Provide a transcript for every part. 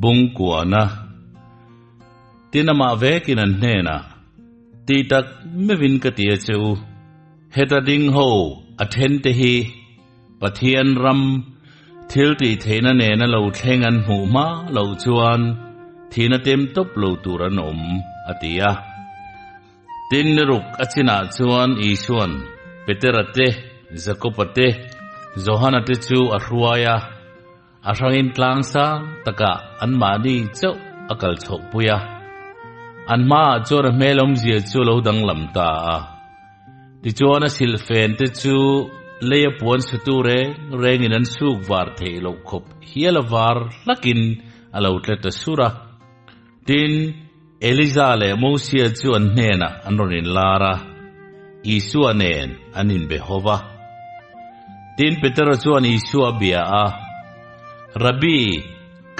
Bungkuana Tin amah vekin an hnenah, Ti tak meuhin ka ti a che u, heta ding ho a thente hi Pathian ram thil tih theihna nena lo thleng an hmuh hma loh chuan thihna tem tawp lo tur an awm, a ti a. Tin ni ruk a chinah chuan Isua'n Petera te, Jakoba te, Johana te chu a hruai a, a hrangin tlang sang takah anmahni chauh a kal chhohpui a. An hmaah chuan a hmel awmzia chu a lo danglam ta a. Tichuan a silhfen te chu leia puan sutu reng rengin an suk var theih loh khawp hial a var hlakin a lo tle ta sur a. Tin, Eliza leh Mosia chu an hnenah an rawn inlar a, Isua nen an inbe ho va. Tin, Petera chuan Isua a bia a, Rabbi,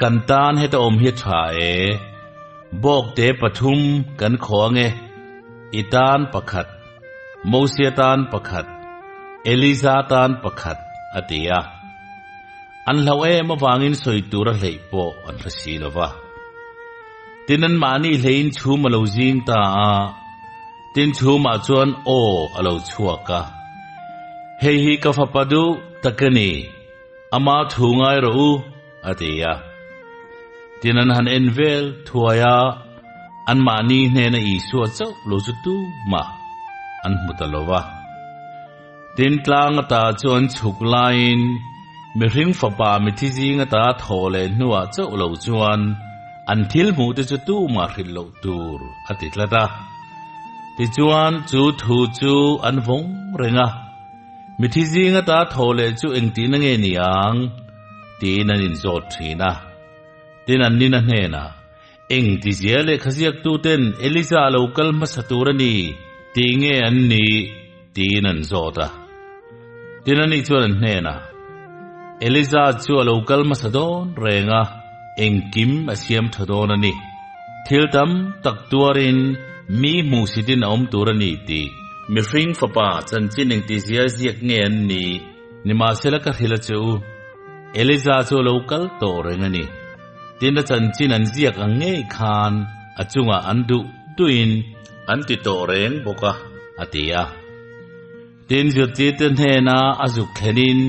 kan tan heta awm hi a tha e. Bawkte pathum kan khaw ange, i tan pakhat, Mosia tan pakhat, Eliza tan pakhat, a ti a. An hlauh em avangin sawi tur a hleih pawh an hre si lo va. Tin anmahni hleiin chhum a lo zing ta a, tin chhumah chuan aw a lo chhuak a, Hei hi ka fapa duh tak a ni, ama thu ngai rawh u, a ti a. Tin an han en vel thuai a, anmahni hnena Isua chauh lo chu tumah an hmu ta lo va. Tin tlang ata chu an chhuk laiin mihring fapa mithi zing ata thawh leh hnuah chauh lo chuan an thil hmuh te chu tumah hrilh loh tur a ti tlat a. Tichuan chu thu chu an vawng reng a, mithi zing ata thawh leh chu engtihna nge ni ang? tiin an inzawt thin a. Tin an nina hnenah, Eng tizia lehkha ziaktuten Eliza a lo kal hmasa tur a ni tih nge an nih? tiin an zawt a. Tin ani chuan an hnenah, Eliza chu a lo kal hmasa dawn reng a, engkim a siam tha dawn a ni. Thil tam tak tuarin mi hmuhsitin a awm tur a ni tih. Mihring fapa chanchin engtizia ziak nge an nih? Nimahsela ka hrilh a che u, Eliza chu a lo kal tawh reng a ni. Tin a chanchin an ziak ang ngei khan a chungah an duh duhin an ti tawh reng bawk a, a ti a. Tin zirtirte hnena a zuk thlenin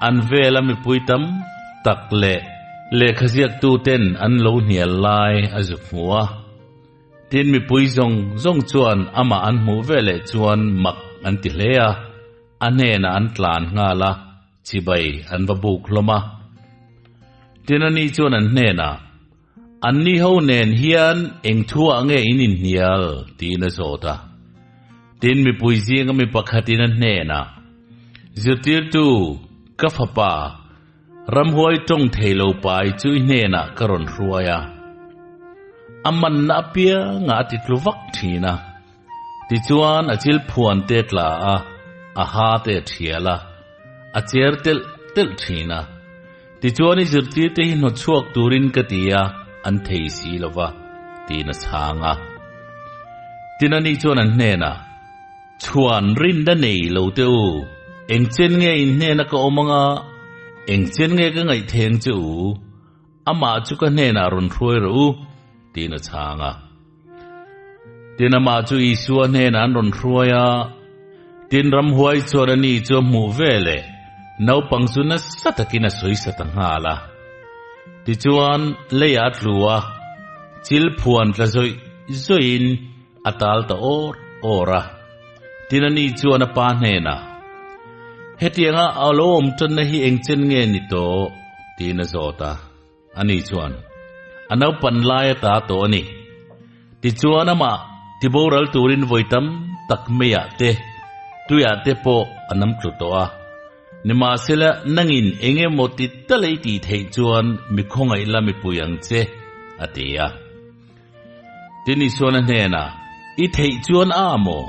an vela mipui tam tak leh lehkha ziaktuten an lo hnial lai a zuk hmu a. Tin mipui zawng zawng chuan amah an hmuh veleh chuan mak an ti hle a, a hnenah an tlan nghal a. Chibai an va buk hlawm a. Tin ani chuan an hnenah, Anni ho nen hian eng thuah nge in inhnial? tiin a zawt a. Tin mipui zinga mi pakhatin a hnenah, Zirtirtu, ka fapa, ramhuai tawng thei lo pai chu i hnenah ka rawn hruai a. A manna apiangah a titlu vak thin a. Tichuan a chil phuan te tla a, a ha te a thial a, a cher telh telh thin a. Tichuan i zirtirte hi hnawtchhuak turin ka ti a, an thei si lo va, tiin a chhang a. Tin ani chuan an hnenah, Chhuan rinna nei lo teh u, eng chen nge in hnena ka awm anga, eng chen nge ka ngaihtheng che u? Amah chu ka hnenah rawn hruai rawh u, tiin a chhang a. Tin amah chu Isua hnenah an rawn hruai a, tin ramhuai chuan ani chu a hmuh ve leh naupang chu nasa takin a sawisa ta nghal a. Tichuan leiah a tlu a, chil phuan tla zawih zawihin a tal ta awr awr a. Tin ani chuan a pa hnenah, Hetianga a lo awm tanna hi engchen nge ni tawh? tiin a zawt a. Ani chuan, A naupan lai a ta tawh a ni. Tichuan amah tiboral turin vawi tam tak meiah te, tuiah te pawh a nam tlu tawh a. Nimahsela, nangin eng emaw ti tal ei tih theih chuan mi khawngaih la mipui ang che, a ti a. Tin Isuan a hnenah, I theih chuan a maw?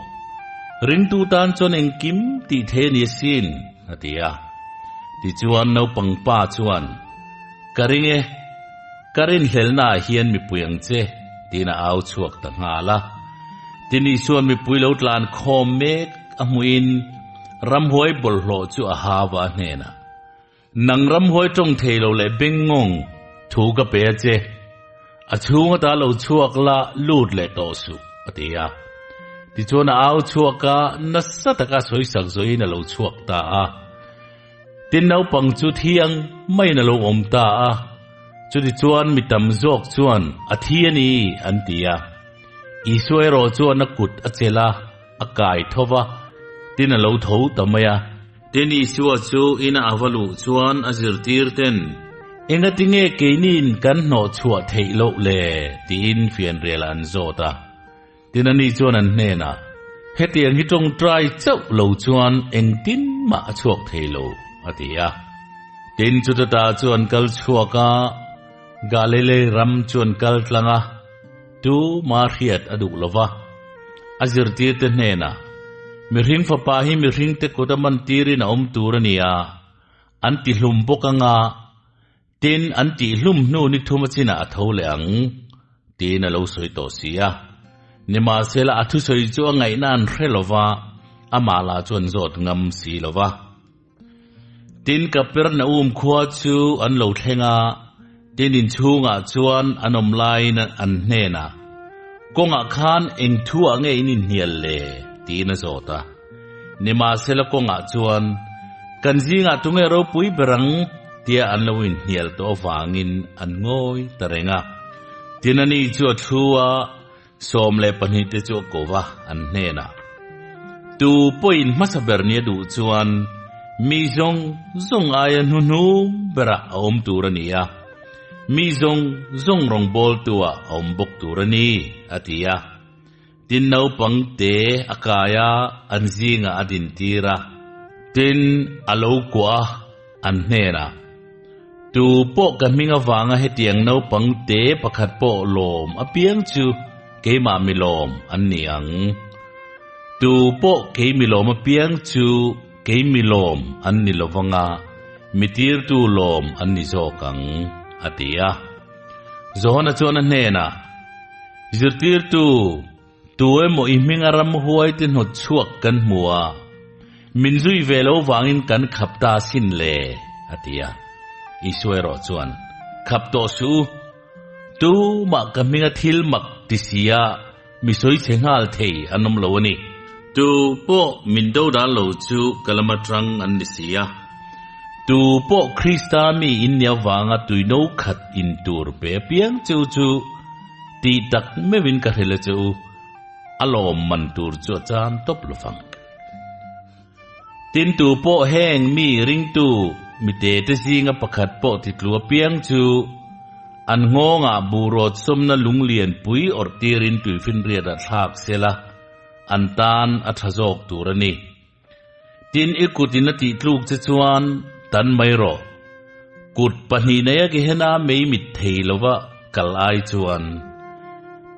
Ringtu tan chuan engkim tih thei a ni asin, a ti a. Tichuan naupang pa chuan, Ka ring e, ka rinhlelnaah hian mipui ang che, tiin a au chhuak ta nghal a. Tin Isuan mipui lo tlan khawm mek a hmuhin ramhuai bawlhhlawh chu a hau a, a hnenah, Nang ramhuai tawng thei lo leh bengngawng. Thu ka pe a che. A chhung ata lo chhuak la lut leh tawh suh, a ti a. Tichuan a au chhuak a, nasa taka sawisak zawhin a lo chhuak ta a. Tin naupang chu thiang maiin a lo awm ta a, chutichuan mi tam zawk chuan a thi a ni an ti a. Isua erawh chuan a kut a chelh a, a kai tho va, tin a lo tho ta mai a. Tin Isua chu ina a va luh chuan a zirtir ten, Engatinge keiniin kan hnawh chhuah theih loh le? tiin fianrialah an zawt a. Tin ani chuan an hnenah, Hetiang hi tawngtai chauh lo chuan engtin mah a chhuak thei lo, a ti a. Tin chuta ta chu an kal chhuak a, Galilei ram chu an kal tlang a, tu mah hriat a duh lo va. A zirtirte hnenah, Mihring fapa hi mihringte kut a man tirin a awm tur a ni a, an tihlum bawk anga, Tin, an tihhlum hnu ni thum a chinah a tho leh ang, tiin a lo sawi tawh si a. Nimahsela a thusawi chu a ngaihna an hre lo va, amah lah chu an zawt ngam si lo va. Tin, Kapernaum khua chu an lo thleng a, tin inchhungah chuan an awm laiin an hnenah, Kawngah khan eng thuah nge in inhnial le? tiin a zawt a. Nimahsela kawngah chuan, Kan zingah tunge ropui ber ang? tia an lo inhnial tawh avangin an ngawi ta reng a. Tin ani chu a thu a, 12 te chu a ko va an hnenah, Tu pawhin hmasa ber nia duh chuan mi zawng zawng aia hnuhnung berah a awm tur a ni a, mi zawng zawng rawngbawltuah a awm bawk tur a ni, a ti a. Tin naupang te a kai a, an zingah a dintir a. Tin a lo kuah a, an hnenah, Tu pawh ka hming avanga hetiang naupang te pakhat pawh lawm apiang chu keimah mi lawm an ni ang. Tu pawh kei mi lawm apiang chu kei mi lawm an ni lo vanga mi tirtu lawm an ni zawk ang, a ti a. Johana chuan a hnenah, Zirtirtu, tu emaw i hminga ramhuai te hnawt chhuak kan hmu a, min zui ve lo vangin kan khap ta sin le, a ti a. Isua erawh chuan, Khap tawh suh u, tumah ka hminga thil mak ti sia mi sawi chhe nghal thei an awm lo a ni. Tu pawh min do dal lo chu ka lam atang an ni si a. Tu pawh Krista mi in nia vanga tui no khat in tur pe apiang cheu chu tih tak meuhin ka hrilh a che u, a lawm man tur chu a chan tawp lo vang. Tin tu pawh heng mi ringtu mite te zinga pakhat pawh titlu apiang chu an nghawngah buhrawt sawmna lunglian pui awrh tirin tuifinriat ah thlak sela an tan a tha zawk tur a ni. Tin i kutin a tihtluk che chuan tan mai rawh. Kut pahnih neia Gehenna mei mit thei lova kal ai chuan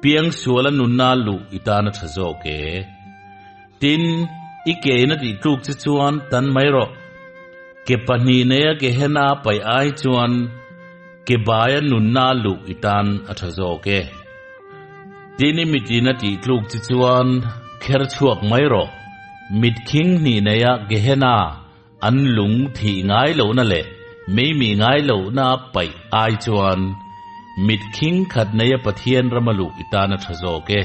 piangsuala nunna luh i tan a tha zawk e. Tin, i kein a tihtluk che chuan tan mai rawh. Ke pahnih neia Gehenna paih ai chuan ke baia nunna luh i tan a tha zawk e. Tin, i mitin a tihtluk che chuan kher chhuak mai rawh. Mit khing hnih neia Gehenna an lung thih ngai lohna leh meimi ngai lohna paih ai chuan mit khing khat neia Pathian rama luh i tan a tha zawk e.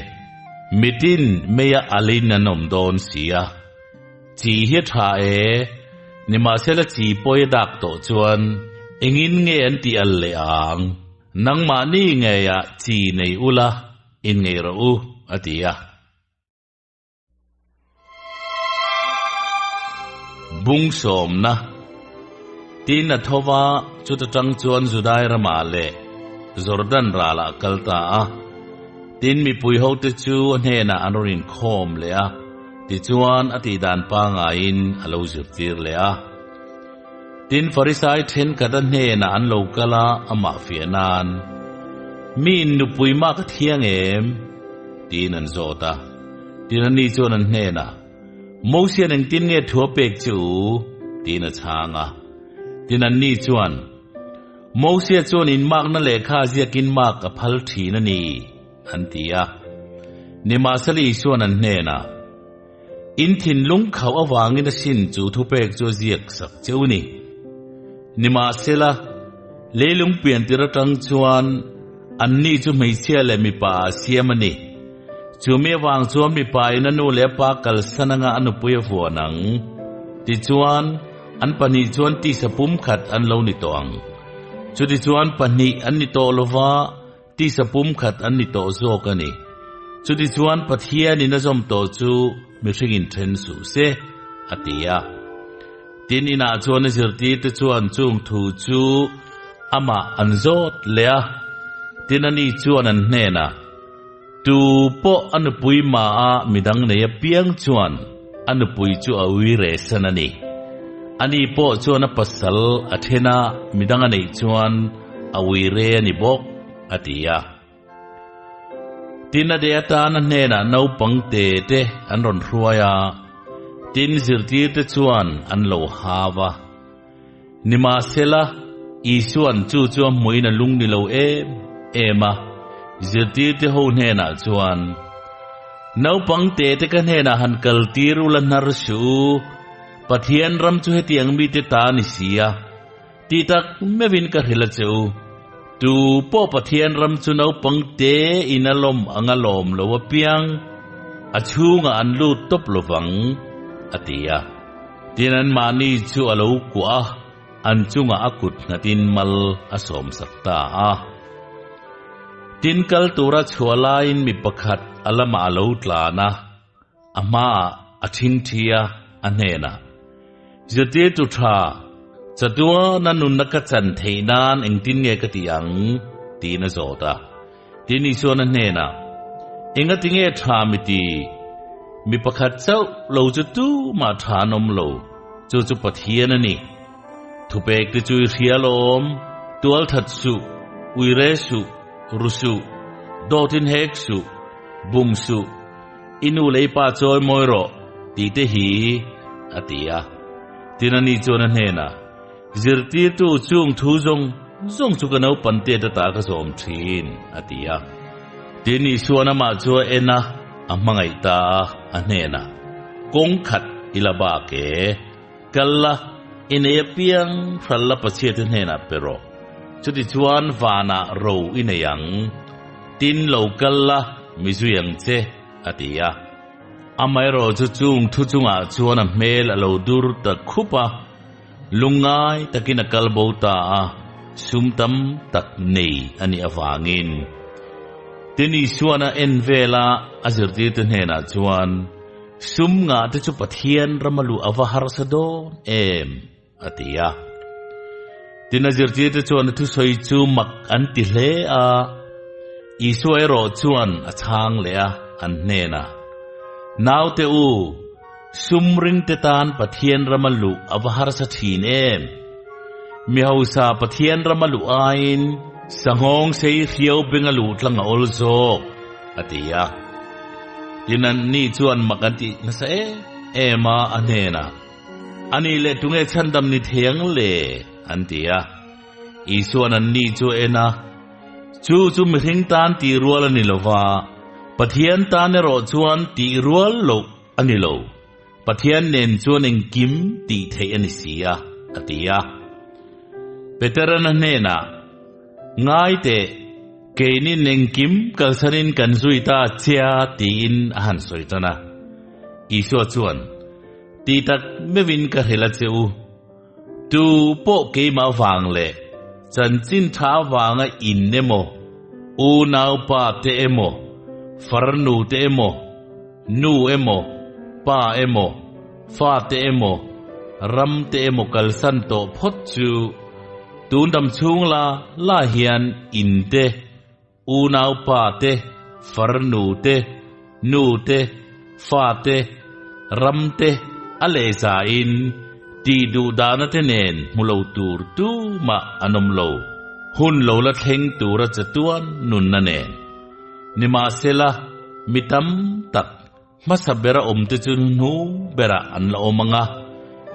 Mitin meia alin an awm dawn si a. Chi hi a tha e, nimahsela chi pawi a dak tawh chuan engin nge an tih al leh ang? Nangmahni ngeiah chi nei ula inngeih rawh u, a ti a. Bung sawmna Tin a tho va, chuta tang chuan Judai ramah leh Jordan ralah a kal ta a. Tin mipui hote chu a hnenah an rawn inkhawm leh a, tichuan a tihdan pangaiin a lo zirtir leh a. Tin Farisai thenkhat a hnenah an lo kal a, amah fiah nan, Mi in nupui mah ka thiang em? tiin an zawt a. Tin ani chuan an hnenah, Mosian engtin nge thu a pek che u? tiin a chhang a. Tin anni chuan, Mosia chuan inmakna lehkha ziakin mak a phal thin a ni, an ti a. Nimahsela Isuan an hnenah, In thinlung khauh avangin a sin chu thupek chu a ziak sak cheu ni. Nimahsela, Leilung pian tir atang chuan anni chu hmeichhia leh mipa ah siam a ni. Chumi avang chuan mipa in a nu leh a pa kalsan anga a nupui a vuan ang. Tichuan, an pahnih chuan tisa pumkhat an lo ni tawh ang. Chutichuan pahnih an ni tawh lova, Tisa pumkhat an ni tawh zawk a ni. Chutichuan Pathianin a zawm tawh chu mihringin then suh se, a ti a. Tin, inah chuan a zirtirte chuan chung thu chu amah an zawt leh a. Tin, ani chuan an hnenah, Tu pawh a nupui maah midang nei apiang chuan a nupui chu a ui rehsan a ni. Ani pawh chuan a pasal a then a, midang a neih chuan a ui re a ni bawk, a ti a. Tin, a de atan a hnenah naupang te te an rawn hruai a, tin, zirtirte chuan an lo hau a. Nimahsela, Isua'n chu chu a hmuhin a lung ni lo em em a, zirtirte ho hnenah chuan, Naupang te te ka hnenah han kaltir ula hnar suh u, Pathian ram chu hetiang mite ta a ni si a, Tih tak meuhin ka hrilh a che u. Tu pawh Pathian ram chu naupang te in a lawm ang a lawm lo apiang, a chhungah an lut tawp lo vang, a ti a. Tin anmahni chu a lo kuah a, an chungah a kut nghatin mal a sawmsak ta a. Tin kal tura chhuah laiin mi pakhat a lamah a lo tlan a. A hmaah a ṭhingṭhi a, a hnenah, Zirtirtu ṭha, chatuana nunna ka chan theih nan engtin nge ka tih ang? tiin a zawt a. Tin Isuan a hnenah, Engati nge ṭha mi ti? Mi pakhat chauh lo chu tumah ṭha an awm lo, chu chu Pathian a ni. Thupek te chu i hria lawm, tualthat suh, uire suh, ru suh, dawtin hek suh, bum suh, I nu lei pa chawi mawi rawh, tih te hi, a ti a. Tin ani chuan a hnenah, Zirtirtu chung thu zawng zawng chu ka naupan tet ata ka zawm thin, a ti a. Tin Isuan amah chu a en a, a hmangaih ta a, a hnenah, Kawng khat i la bak e, kal la, i nei apiang hral la Pathiate hnenah pe rawh, chutichuan vanah ro i nei ang. Tin lo kal la, mi zui ang che, a ti a. Amaherawhchu chung thu chungah chuan a hmel a lo dur ta khup a, lungngai takin a kal bo ta a, sum tam tak nei a nih avangin. Tin Isuan a en vela a zirtirte hnenah chuan, Sum ngah te chu Pathian rama luh a va harsa dawn em? A ti a. Tin a zirtirte chuan a thusawi chu mak an ti hle a, Isua erawh chuan a chhang leh a, an hnenah, Naute u, sum ringte tan Pathian rama luh a va harsa thin em? Mi hausa Pathian rama luh aiin sanghawng sei hriau benga luh tlang a awl zawk, a ti a. Tin anni chuan mak an tih nasa em em a, a hnenah, A nih leh tunge chhandam ni thei ang le? an ti a. Isua'n anni chu a en a, Chu chu mihring tan tih rual a ni lo va, Pathian tan erawh chuan tih rual loh a ni lo. Pathian nen chuan engkim tih theih a ni si a, a ti a. Petera'n a hnenah, Ngai teh, keinin engkim kalsanin kan zui ta chia tiin a han sawi tan a. Isua chuan, Ti tak meuhin ka hrilh a che u. Tu pawh keimah vang leh chanchin tha vanga in emaw, unaupa te emaw, farnu te emaw, nu emaw, pa emaw, fa te emaw, ram te emaw kalsan tawh phawt chu tun dam chhung la la hian in te, Unaupa te, farnu te, nu te, fa te, ram te a lehzain tih duh dahna te nen hmu lo tur tumah an awm lo. Hun lo la thleng tura chatuan nunna nen. Nimahsela, mi tam tak hmasa bera awmte chu hnuhnung berah an la awm ang a,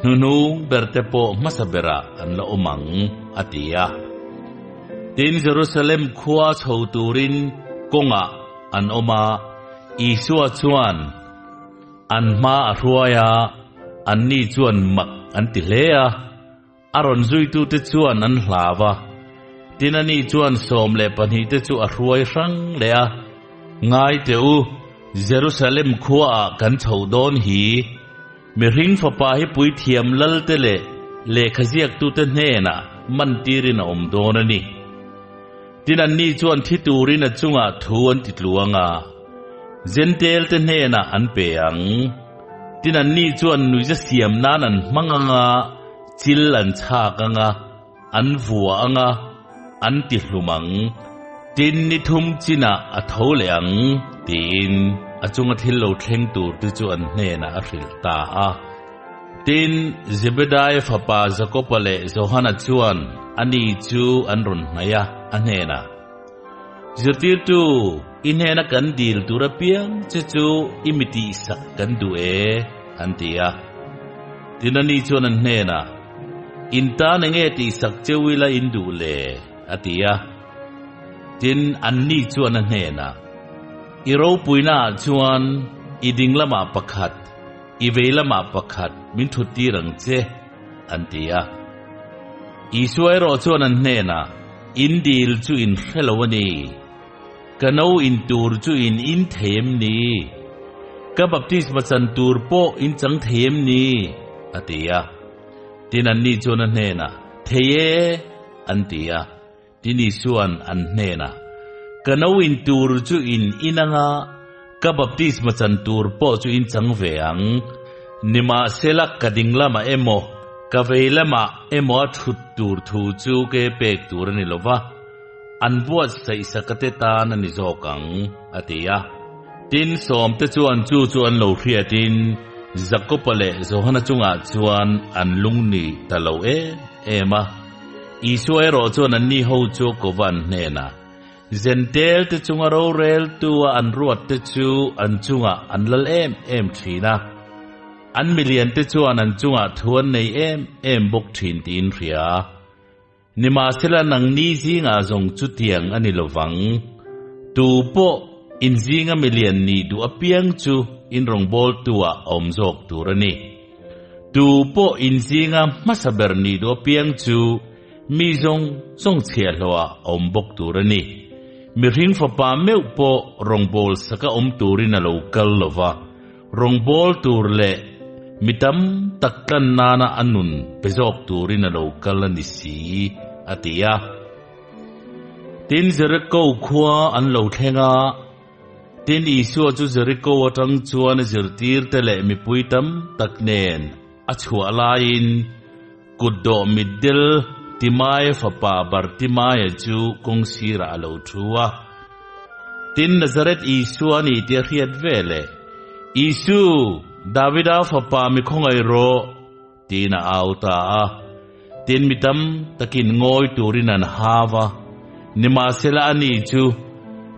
hnuhnung berte pawh hmasa berah an la awm ang, a ti a. Tin, Jerusalem khua chho turin kawngah an awm a, Isua chuan an hma a hruai a, anni chuan mak an ti hle a. A rawn zuitute chuan an hlau a. Tin ani chuan 12 te chu a hruai hrang leh a, Ngai teh u, Jerusalem khuaah kan chhoh dawn hi. Mihring Fapa hi puithiam lalte leh lehkhaziaktute hnenah mantirin a awm dawn a ni. Tin anni chuan thi turin a chungah thu an ti tluang a, Jentail-te hnenah an pe ang. Tin anni chuan nuiza siam nan an hmang ang a, chil an chhak ang a, an vua ang a, an ti hlum ang. Tin ni thum chinah a tho leh ang, tiin a chunga thil lo thleng tur te chu an hnenah a hrilh ta a. Tin, Zebedaia fapa Jakoba leh Johana chuan ani chu an rawn hnaih a, a hnenah, Zirtirtu, i hnena kan dil tur apiang che chu i mi tihsak kan duh e, an ti a. Tin, ani chuan an hnenah, In tan enge tihsak cheu ila in duh le? a ti a. Tin, anni chuan a hnenah, I ropuinaah chuan i ding lamah pakhat, I vei lamah pakhat min thut tir ang che, an ti a. Isua erawh chuan an hnenah, In dil chu in hre lo a ni. Ka no in tur chu in in thei em ni? Ka baptisma chan tur pawh in chang thei em ni? a ti a. Tin anni chuan a hnenah, Thei e, an ti a. Tin Isua'n an hnenah, Ka no in tur chu in in ang a, ka baptisma chan tur pawh chu in chang ve ang. Nimahsela ka ding lamah emaw, ka vei lamah emaw a thut tur thu chu ke pek tur a ni lo va, an buatsaihsaka te tan a ni zawk ang, a ti a. Tin, sawmte chuan chu chu an lo hriatin Jakoba leh Johana chungah chuan an lungni ta lo em em a. Isua erawh chuan anni ho chu kova an hnenah, Zentel te chunga roreltua an ruat te chu an chungah an lal em em thin a, an milian te chuan an chungah thu an nei em em bawk thin tiin hria. Nimahsela nangni zingah zawng chutiang a ni lovang. Tu pawh in zinga milian nih duh apiang chu in rawngbawltuah a awm zawk tur a ni. Tu pawh inzinga hmasa ber nih duh apiang chu mi zawng zawng chhiahhlawhah a awm bawk tur a ni. Mihring fapa meuh pawh rawngbâwl saka awm turin a lo kal lo va, rawngbâwl tur leh mi tam tak tlan nana a nun pe zawk turin a lo kal a ni si, a ti a. Tin, Jeriko khua an lo thleng a. Tin, Isua chu Jeriko atang chuan a zirtirte leh mipui tam tak nen a chhuah laiin kutdawh mitdel Timaia fapa Bartimaia chu kawng sirah a lo thu a. Tin, Nazareth Isua a ni tih a hriat veleh, Isu, Davida fapa mi khawngaih rawh! Tiin a au ta a. Tin mi tam takin ngawi turin an hau a, nimahsela ani chu,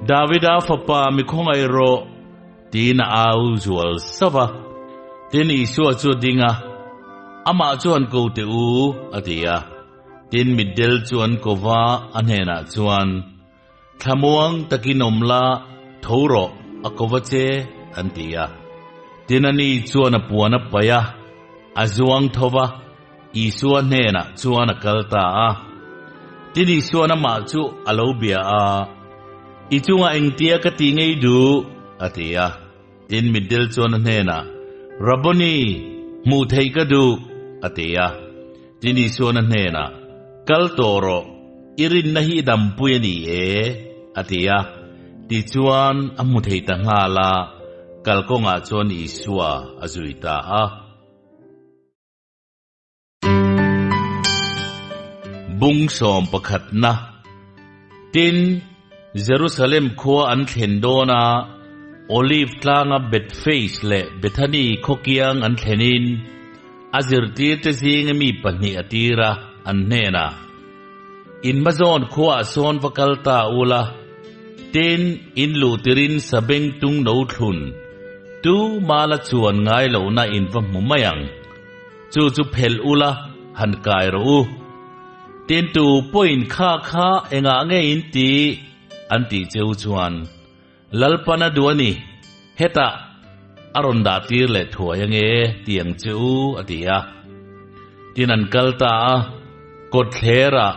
Davida fapa mi khawngaih rawh, tiin a au zual sauh a. Tin Isua chu a ding a, Amah chu han ko teh u, a ti a. Tin mitdel chu an ko va, a hnenah chuan, Thlamuang takin awm la, tho rawh, a ko va che, an ti a. Tin ani chuan a puan a paih a, a zuang tho va, Isua hnenah chuan a kal ta a. Tin Isuan amah chu a lo bia a, I chungah engtia ka ti ngei duh? a ti a. Tin mitdel chuan a hnenah, Rabboni, hmuh theih ka duh, a ti a. Tin Isuan a hnenah, Kal tawh rawh, i rinna hi i dampui a ni e, a ti a. Tichuan a hmu thei ta nghal a, kalkawngah chuan Isua a zui ta a. Bung sawm pakhatna Tin, Jerusalem khua an thlen dawn a, Olive tlanga Bethphage leh Bethany khawkiang an thlenin, a zirtirte zinga mi pahnih a tir a, an hnenah, In hmazawn khuaah sawn va kal ta ula, tin, in luh tirin sabeng tung no thlun, tu mala chuan ngai lohna in va hmu mai ang. Chu chu phelh ula, han kai rawh u. Tin tu pawhin kha kha engah nge in ti? an tih cheu chuan, Lalpan a duh a ni, hetah a rawn dah tir leh thuai ange ti ang che u, a ti a. Tin an kal ta a, kawtthlerah.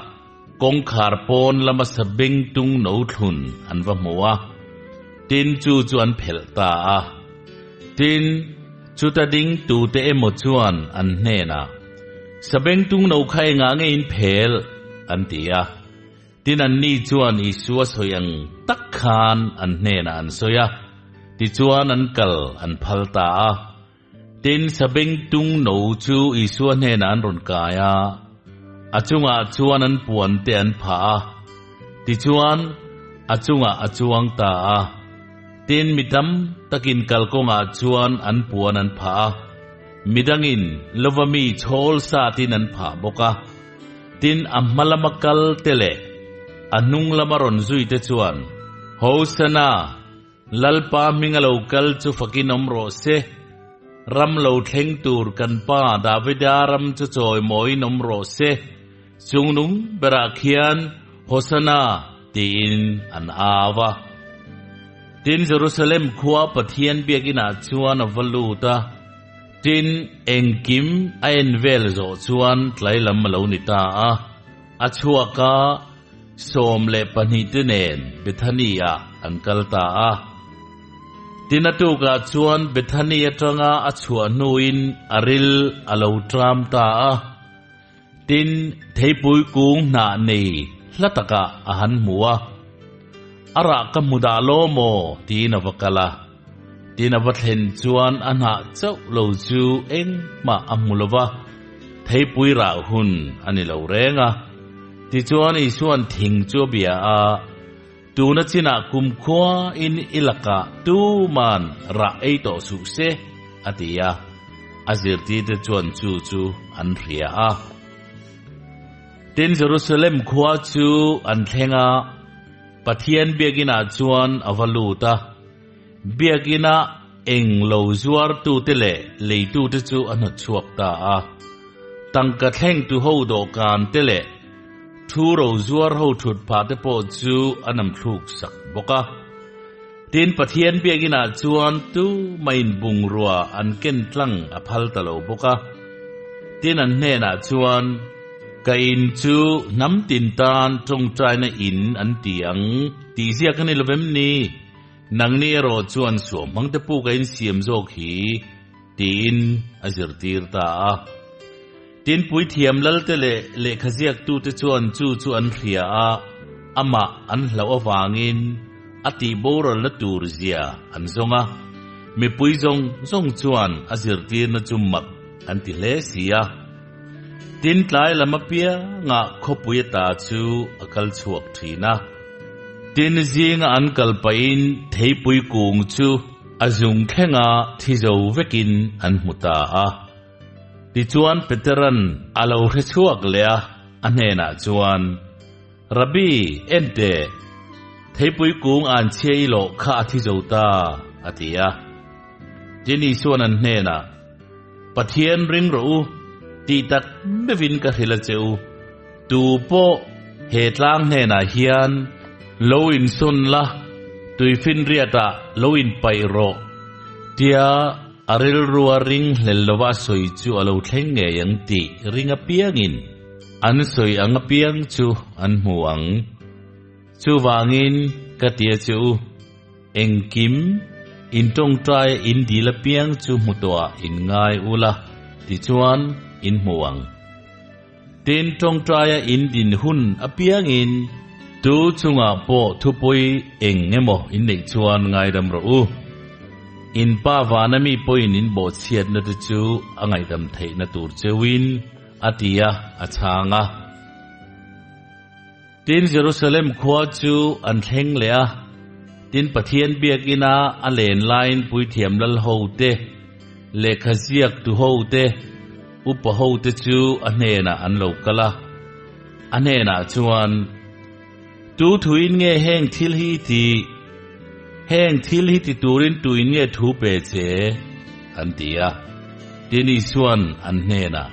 Kawngkhar pawn lama sabengtung no thlun an va hmu a, tin chu chu an phelh ta a. Tin, chuta ding tute emaw chuan an hnenah, Sabengtung no kha engah nge in phel? an ti a. Tin anni chuan Isua sawi ang tak khan an hnenah an sawi a, tichuan an kal an phal ta a. Tin, sabengtung no chu Isua hnenah an rawn kai a, a chungah chuan an puan te an phah a, tichuan, a chungah a chuang ta a. Tin, mi tam takin kalkawngah chuan an puan an phah a, midangin lova mi chhawl satin an phah bawk a. Tin, a hma lama kal te leh a hnung lama rawn zui te chuan, Hosana! Lalpa hming a lo kal chu fakin awm rawh se. Ram lo thleng tur kan pa Davida ram chu chawimawiin awm rawh se. Chungnung berah khian Hosana tiin an au a. Tin, Jerusalem khua Pathian biakinah chuan a va lut a. Tin, engkim a en vel zawh chuan tlai lam a lo ni ta a. A chhuak a. 12 te nen Bethany-ah an kal ta a. Tin a tukah chuan Bethany atanga a chhuah hnuin a ril a lo tram ta a. Tin, theipui kung hnah nei hla takah a han hmu a. A rah ka hmu dah law maw? tiin a va kal a. Tin a va thlen chuan a hnah chauh lo chu engmah a hmu lo va, theipui rah hun a ni lo reng a. Tichuan Isua'n thing chu a bia a, Tuna chinah kumkhua in i lakah tuman rah ei tawh suh se, a ti a. A zirtirte chuan chu chu an hria a. Tin Jerusalem khua chu an thleng a, Pathian biakinah chuan a va lut a. Biakina eng lo zuartute leh leitute chu a hnawtchhuak ta a. Tangka thlengtu ho dawhkan te leh thu ro zuar ho thut phah te pawh chu a nam thluk sak bawk a. Tin, Pathian biakinah chuan tu main bungrua an ken tlang a phal ta lo bawk a. Tin, an hnenah chuan, Ka in chu hnam tin tan tawngtaina in an ti ang tih ziak a ni lo vem ni? Nangni erawh chuan suam hmangte puk a insiam zawk hi, tiin a zirtir ta a. Tin, puithiam lalte leh lehkhaziaktute chuan chu chu an hria a, amah an hlauh avangin a tihboralna tur zia an zawng a. Mipui zawng zawng chuan a zirtirna chu mak an ti hle si a. Tin, tlai lam apiangah khawpui ata chu a kal chhuak thin a. Tin, zinga an kal pahin theipui kung chu a zung thlenga thi zo vekin an hmu ta a. Tichuan Petera'n a lo hre chhuak leh a, a hnenah chuan, Rabbi, en teh, theipui kung an chhia i lawh kha a thi zo ta, a ti a. Tin, Isua'n an hnenah, Pathian ring rawh u, tih tak meuhin ka hrilh a che u. Tu pawh he tlang hnenah hian lo insawn la, tuifinriatah lo inpaih rawh, tia a rilrua ring hlel lova a sawi chu a lo thleng ngei ang tih ring apiangin an sawi ang apiang chu an hmu ang. Chuvangin ka ti a che u. Engkim, in tawngtaia in dil apiang chu hmu tawhah in ngai ula, tichuan in hmu ang. Tin, tawngtaia in din hun apiangin tu chungah pawh thupui eng emaw in neih chuan ngaidam rawh u. In pa vana mi pawhin in bawhchhiatna te chu a ngaihdam theihna tur cheuhin a ti a, a chhang a. Tin, Jerusalem khua chu an thleng leh a, tin Pathian biakina a len laiin puithiam lal ho te, lehkha ziaktu ho te, upa ho te chu a hnenah an lo kal a. A hnenah chuan, Tu thuin nge heng thil hi i tih? Heng thil hi ti turin tuin nge thu pe che? an ti a. Tin, Isua'n an hnenah,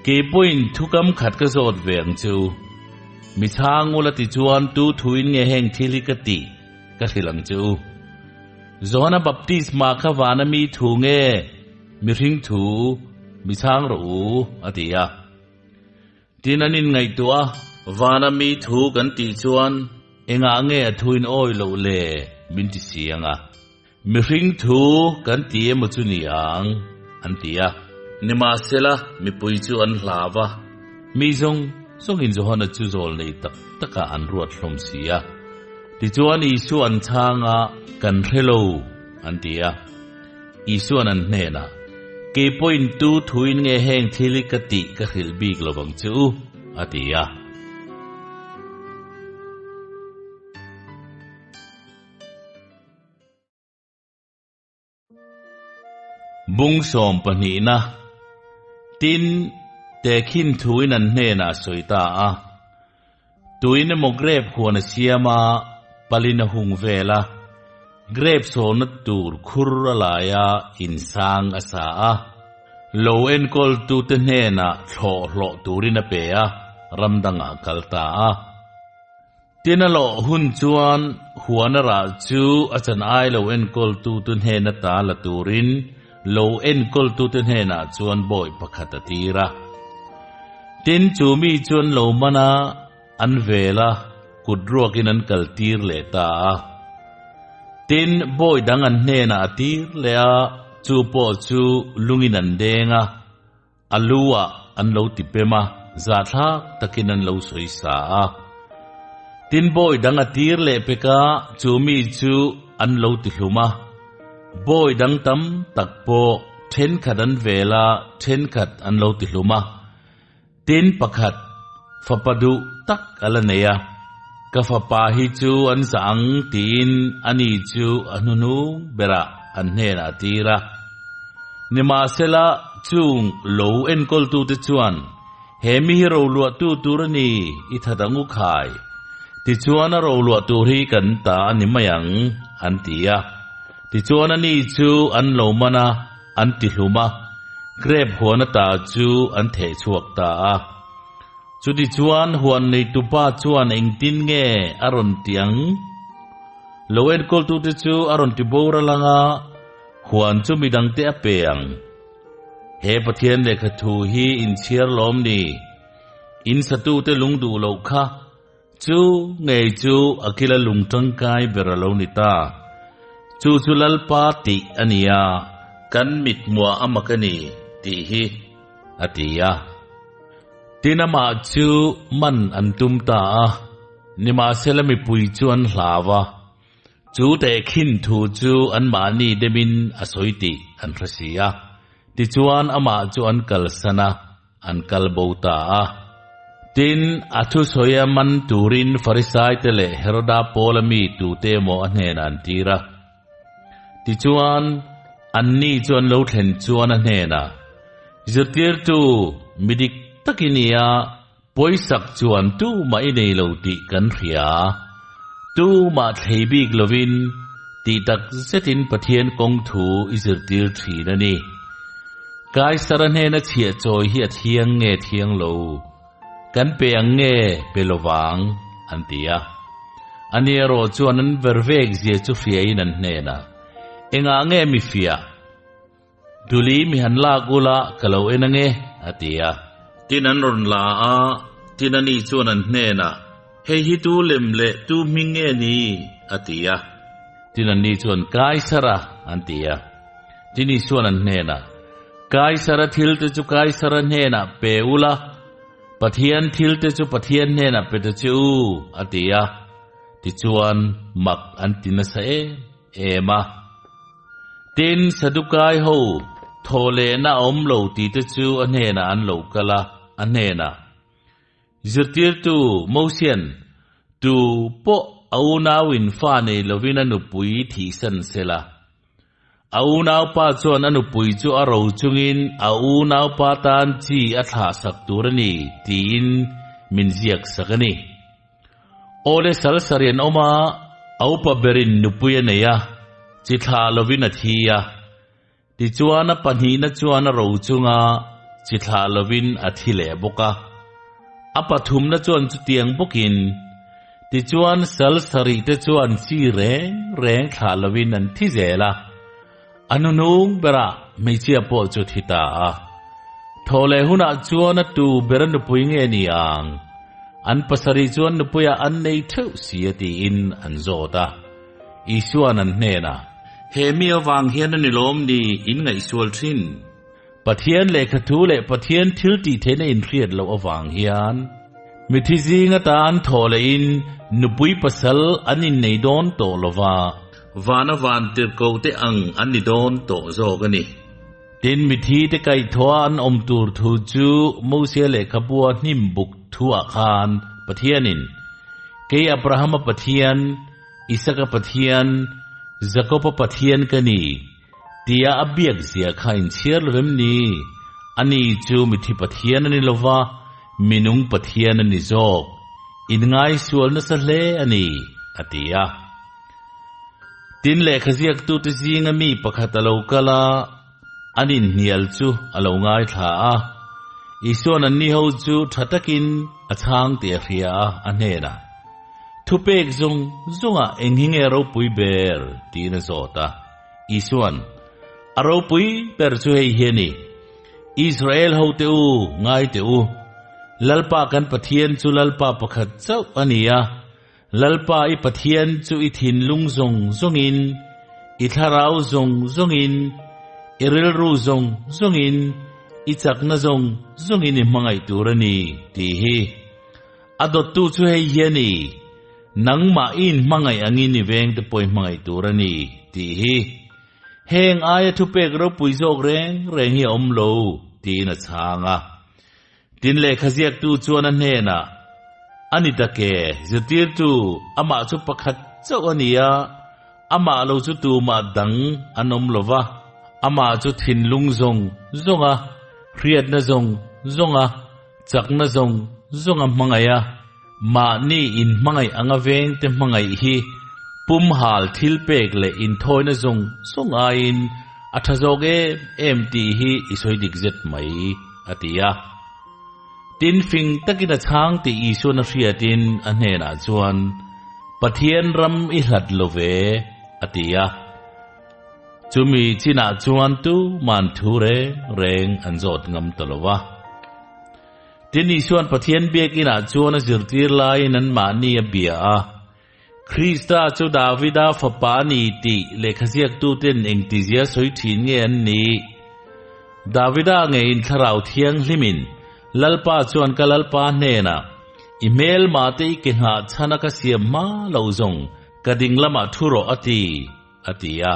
Kei pawhin thukam khat ka zawt ve ang che u. Mi chhang ula ti chuan tu thuin nge heng thil hi ka tih ka hrilh ang che u. Johana baptisma kha vana mi thu nge mihring thu mi chhang rawh u a ti a. Tin an inngaihtuah a. Vana mi thu kan tih chuan engah nge a thuin awi loh le min ti si ang a? Mihring thu kan ti emaw chu ni ang, an ti a. Nimahsela, mipui chu an hlau a, mi zawng zawngin Johana chu zawl nei tak takah an ruat hlawm si a. Tichuan Isua an chhang a, Kan hre lo, an ti a. Isua'n an hnenah, Kei pawhin tu thuin nge heng thil hi ka tih ka hrilh bik lo vang che u, a ti a. Bung sawm pahnihna, Tin, tehkhin thuin an hnenah a sawi ta a. Tuin emaw grep huan a siam a, palin a hung vel a, grep sawhna tur khur a lai a, insang a sa a. Lo enkawltute hnenah thlawh hlawh turin a pe a, ram dangah a kal ta a. Tin a lawh hun chuan huan a rah chu a chan ai lo enkawltute hnena ta la turin lo enkawltute hnenah chuan bawi pakhat a tir a. Tin chu mi chuan lo man a, an vel a, kut ruakin an kal tir leh ta a. Tin bawi dang an hnenah a tir leh a, chu pawh chu lungin an deng a, A lu ah an lo ti pem a, zahthlak takin an lo sawi sa a. Tin bawi dang a tir leh pek a, chu mi chu an lo ti hlum a. Bawi dang tam tak pawh thenkhat an vel a, thenkhat an lo ti hlum a. Tin pakhat, fapa duh tak a la nei a, ka fapa hi chu an zah ang tiin ani chu a hnuhnung berah an hnenah a tir a. Nimahsela, chung lo enkawltute chuan, He mi hi roluahtu tur a ni, i that ang u khai. Tichuan a roluah tur hi kan ta a ni mai ang, an ti a. Tichuan ani chu an lo man a, an ti hlum a, grep huan ata chu an theh chhuak ta a. Chutichuan huan neitupa chuan engtin nge a rawn ti ang? Lo enkawltute chu a rawn ti boral ang a, huan chu midangte a pe ang. He Pathian lehkha thu hi inchhiar lawm ni? In satute lung duh loh kha Chu ngei chu a kila lung tangkai ber a lo ni ta. Chu chu Lalpa tih a ni a, kan mit hmuah a mak a ni tih hi a ti a. Tin amah chu man an tum ta a, nimahsela mipui chu an hlau a, chu tehkhin thu chu anmahni demin a sawi tih an hre si a. Tichuan amah chu an kalsan a. An kal bo ta a. Tin, a thusawi a man turin Farisaite leh Heroda Paula mi tute emaw a hnenah an tir a. Tichuan, anni chu an lo thlen chuan a hnenah, Zirtirtu, mi dik tak i ni a, pawisak chuan tumah i nei lo tih kan hria. Tumah thlei bik lovin, tih tak zetin Pathian kawng thu i zirtir thin a ni. Kaisara hnena chhiah chawi hi a thiang nge thiang lo? Kan pe ang nge pe lovang? an ti a. Ani erawh chuan an ver vek zia chu hriain an hnenah, Engah nge mi fiah? Duli mi han lak ula ka lo en ange, a ti a. Tin an rawn la a, tin ani chuan an hnenah, Hei hi tu lem leh tu hming nge ni? a ti a. Tin anni chuan, Kaisara, an ti a. Tin Isua'n an hnenah, Kaisara thilte chu Kaisara hnenah pe ula, Pathian thilte chu Pathian hnenah pe ta che u, a ti a. Tichuan, mak an ti nasa em em a. Tin, Sadukai ho thaw lehna a awm lo tihte chu a hnenah an lo kal a, a hnenah, Zirtirtu Mosian, Tu pawh a unauin fa nei lovin a nupui thihsan se la. A unaupa chuan a nupui chu a ro chungin a unaupa tan chi a thlahsak tur a ni tiin min ziak sak a ni. Awle sal sarian awm a, a upa berin nupui a nei a, chi thlah lovin a thi a. Tichuan a pahnihna chuan a ro chunga chi thlah lovin a thi leh bawk a. A pathumna chuan chutiang bawkin, tichuan sal sarih te chuan chi reng reng thlah lovin an thi zel a. A hnuhnung berah hmeichhia pawh chu thi ta a. Thaw leh hunah chuan a tu ber a nupui nge ni ang? An pasarih chuan nupuiah an nei theuh si a tiin an zawt a. Isua'n an hnenah, He mi avang hian a ni lawm ni in ngaihsual thin? Pathian lehkha thu leh Pathian thil tih theihna inhriat loh avang hian mithi zing atan thawh lehin nupui pasal an innei dawn tawh lo va. Vana van tirhko te ang an ni dawn tawh zawk a ni. Tin, mithi te kaihthawha an awm tur thu chu Mosia lehkhabua hnim buk thuah khan Pathianin, Kei Abrahama Pathian, Isaka Pathian, Jakoba Pathian ka ni, Tia a biak zia kha inchhiar lo em ni? Ani chu mithi Pathian a ni lo va, minung Pathian a ni zawk. Inngaisual nasa hle a ni, a ti a. Tin, lehkha ziaktute zinga mi pakhat a lo kal a, an inhnial chu a lo ngaithla a. Isua'n anni ho chu tha takin a chhang tih a hria a, a hnenah, Thupek zawng zawngah eng hi nge ropui ber? tiin a zawt a. Isua'n, A ropui ber chu hei hi a ni, Israel hote u, ngai teh u, Lalpa kan Pathian chu Lalpa pakhat chauh a ni a, Lalpa i Pathian chu i thinlung zawng zawngin, i thlarau zawng zawngin, i rilru zawng zawngin, i chakna zawng zawngin i hmangaih tur a ni, tih hi. A dawttu chu hei hi a ni, Nangmah i inhmangaih angin i vengte pawh i hmangaih tur a ni, tih hi. Heng aia thupek ropui zawk reng reng hi a awm lo, tiin a chhang a. Tin, lehkha ziaktu chuan a hnenah, A ni tak e, zirtirtu, amah chu pakhat chauh a ni a, amah lo chu tumah dang an awm lo va, amah chu thinlung zawng zawng a, hriatna zawng zawng a, Chakna zawng zawng a hmangaih a, mahni inhmangaih anga vengte hmangaih hi pumhal thil pek leh inthawina zawng zawng aiin a tha zawk em em tih hi i sawi dik zet mai, a ti a. Tin, fing takin a chhang tih Isuan a hriatin a hnenah chuan, Pathian ram i hlat lo ve, a ti a. Chumi chinah chuan tuman thu reng reng an zawt ngam ta lo va. Tin, Isua'n Pathian biakinah chuan a zirtir laiin anmahni a bia a, Krista chu Davida fapa a ni tih lehkhaziaktuten engtizia sawi thin nge an nih? Davida ngeiin Thlarau Thianghlimin Lalpa chuan ka Lalpa hnenah, I hmelmah te i ke nghah chhana ka siam hma lo zawng ka ding lamah thu rawh a ti. A ti a.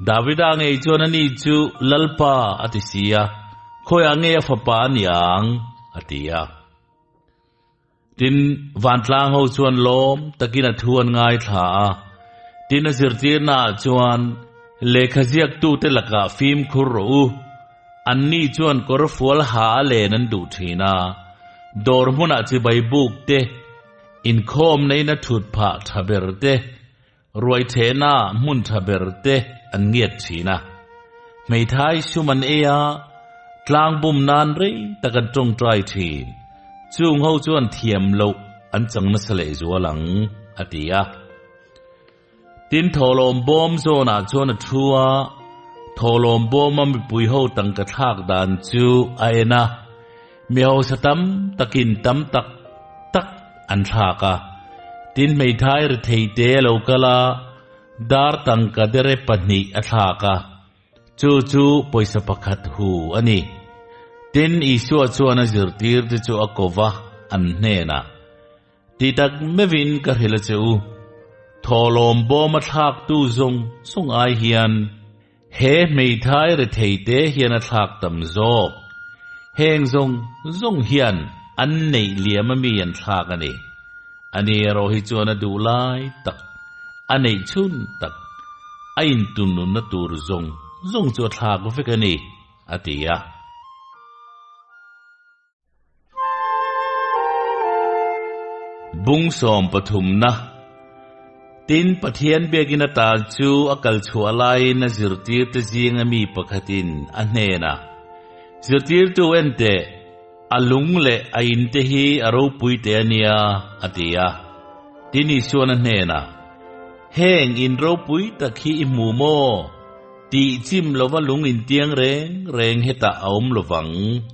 Davida ngei chuan ani chu Lalpa a ti si a, khawiah nge a fapa a ni ang? a ti a. Tin, vantlang ho chuan lawm takin a thu an ngaithla a. Tin, a zirtirnaah chuan, Lehkha ziaktute lakah fimkhur rawh u. Anni chuan kawr fual ha a len an duh thin a, dawr hmunah chibai buk te, inkhawm neina thut phah tha ber te, Ruaithehna hmun tha ber te an ngiat thin a, hmeithai sum an ei a, tlang bum nan rei tak an tawngtai thin. Chung ho chuan thiam loh an chang nasa leh zual ang, a ti a. Tin, thawhlawm bawm zawnah chuan a thu a, thawhlawm bawma mipui ho tangka thlak dan chu a en a, Mi hausa tam takin tam tak tak an thlak a, tin hmeithai rethei te a lo kal a, dar tangka dere pahnih a thlak a, chu chu pawisa pakhat hu a ni. Tin, Isua chuan a zirtirte chu a ko va, an hnenah, Ti tak meuhin ka hrilh a che u, thawhlawm bawm a thlaktu zawng zawng ai hian he hmeithai rethei te hian a thlak tam zawk. Heng zawng zawng hian an neih liam ami an thlak a ni. Ani erawh hi chuan a duh lai tak, a neih chhun tak, a intunnunna tur zawng zawng chu a thlak vek a ni, a ti a. Bung sawm pathumna Tin, Pathian biakinn ata chu a kal chhuah laiin a zirtirte zinga mi pakhatin a hnenah, Zirtirtu en teh, a lung leh a inte hi a ropui teh a nia, a ti a. Tin, Isuan a hnenah, Heng in ropui tak hi i hmu maw? Tih chim lova lung intiang reng reng hetah a awm lovang,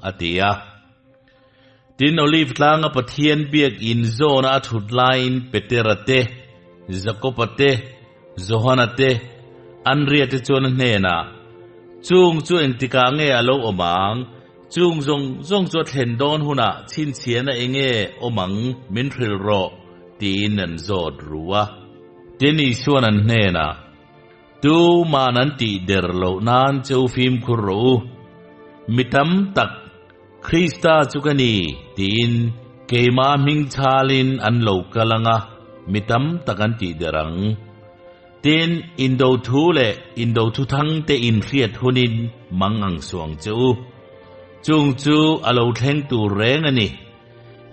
a ti a. Tin, Olive tlanga Pathian biak in zawna a thut laiin Petera te, Jakoba te, Johana te, Andria te chuan a hnenah, Chung chu engtikah nge a lo awm ang? Chung zawng zawng chu a thlen dawn hunah chhinchhiahna enge awm ang min hrilh rawh, tiin an zawt ru a. Tin, Isuan an hnenah, Tu man an tih der loh nan che u fimkhur rawh u. Mi tam tak Krista chu ka ni tiin keimah hming chhalin an lo kal ang a, mi tam tak an tih der ang. Tin, indo thu leh indo thu thang te inhriat hunin mang ang suang che u. Chung chu a lo thleng tur reng a ni.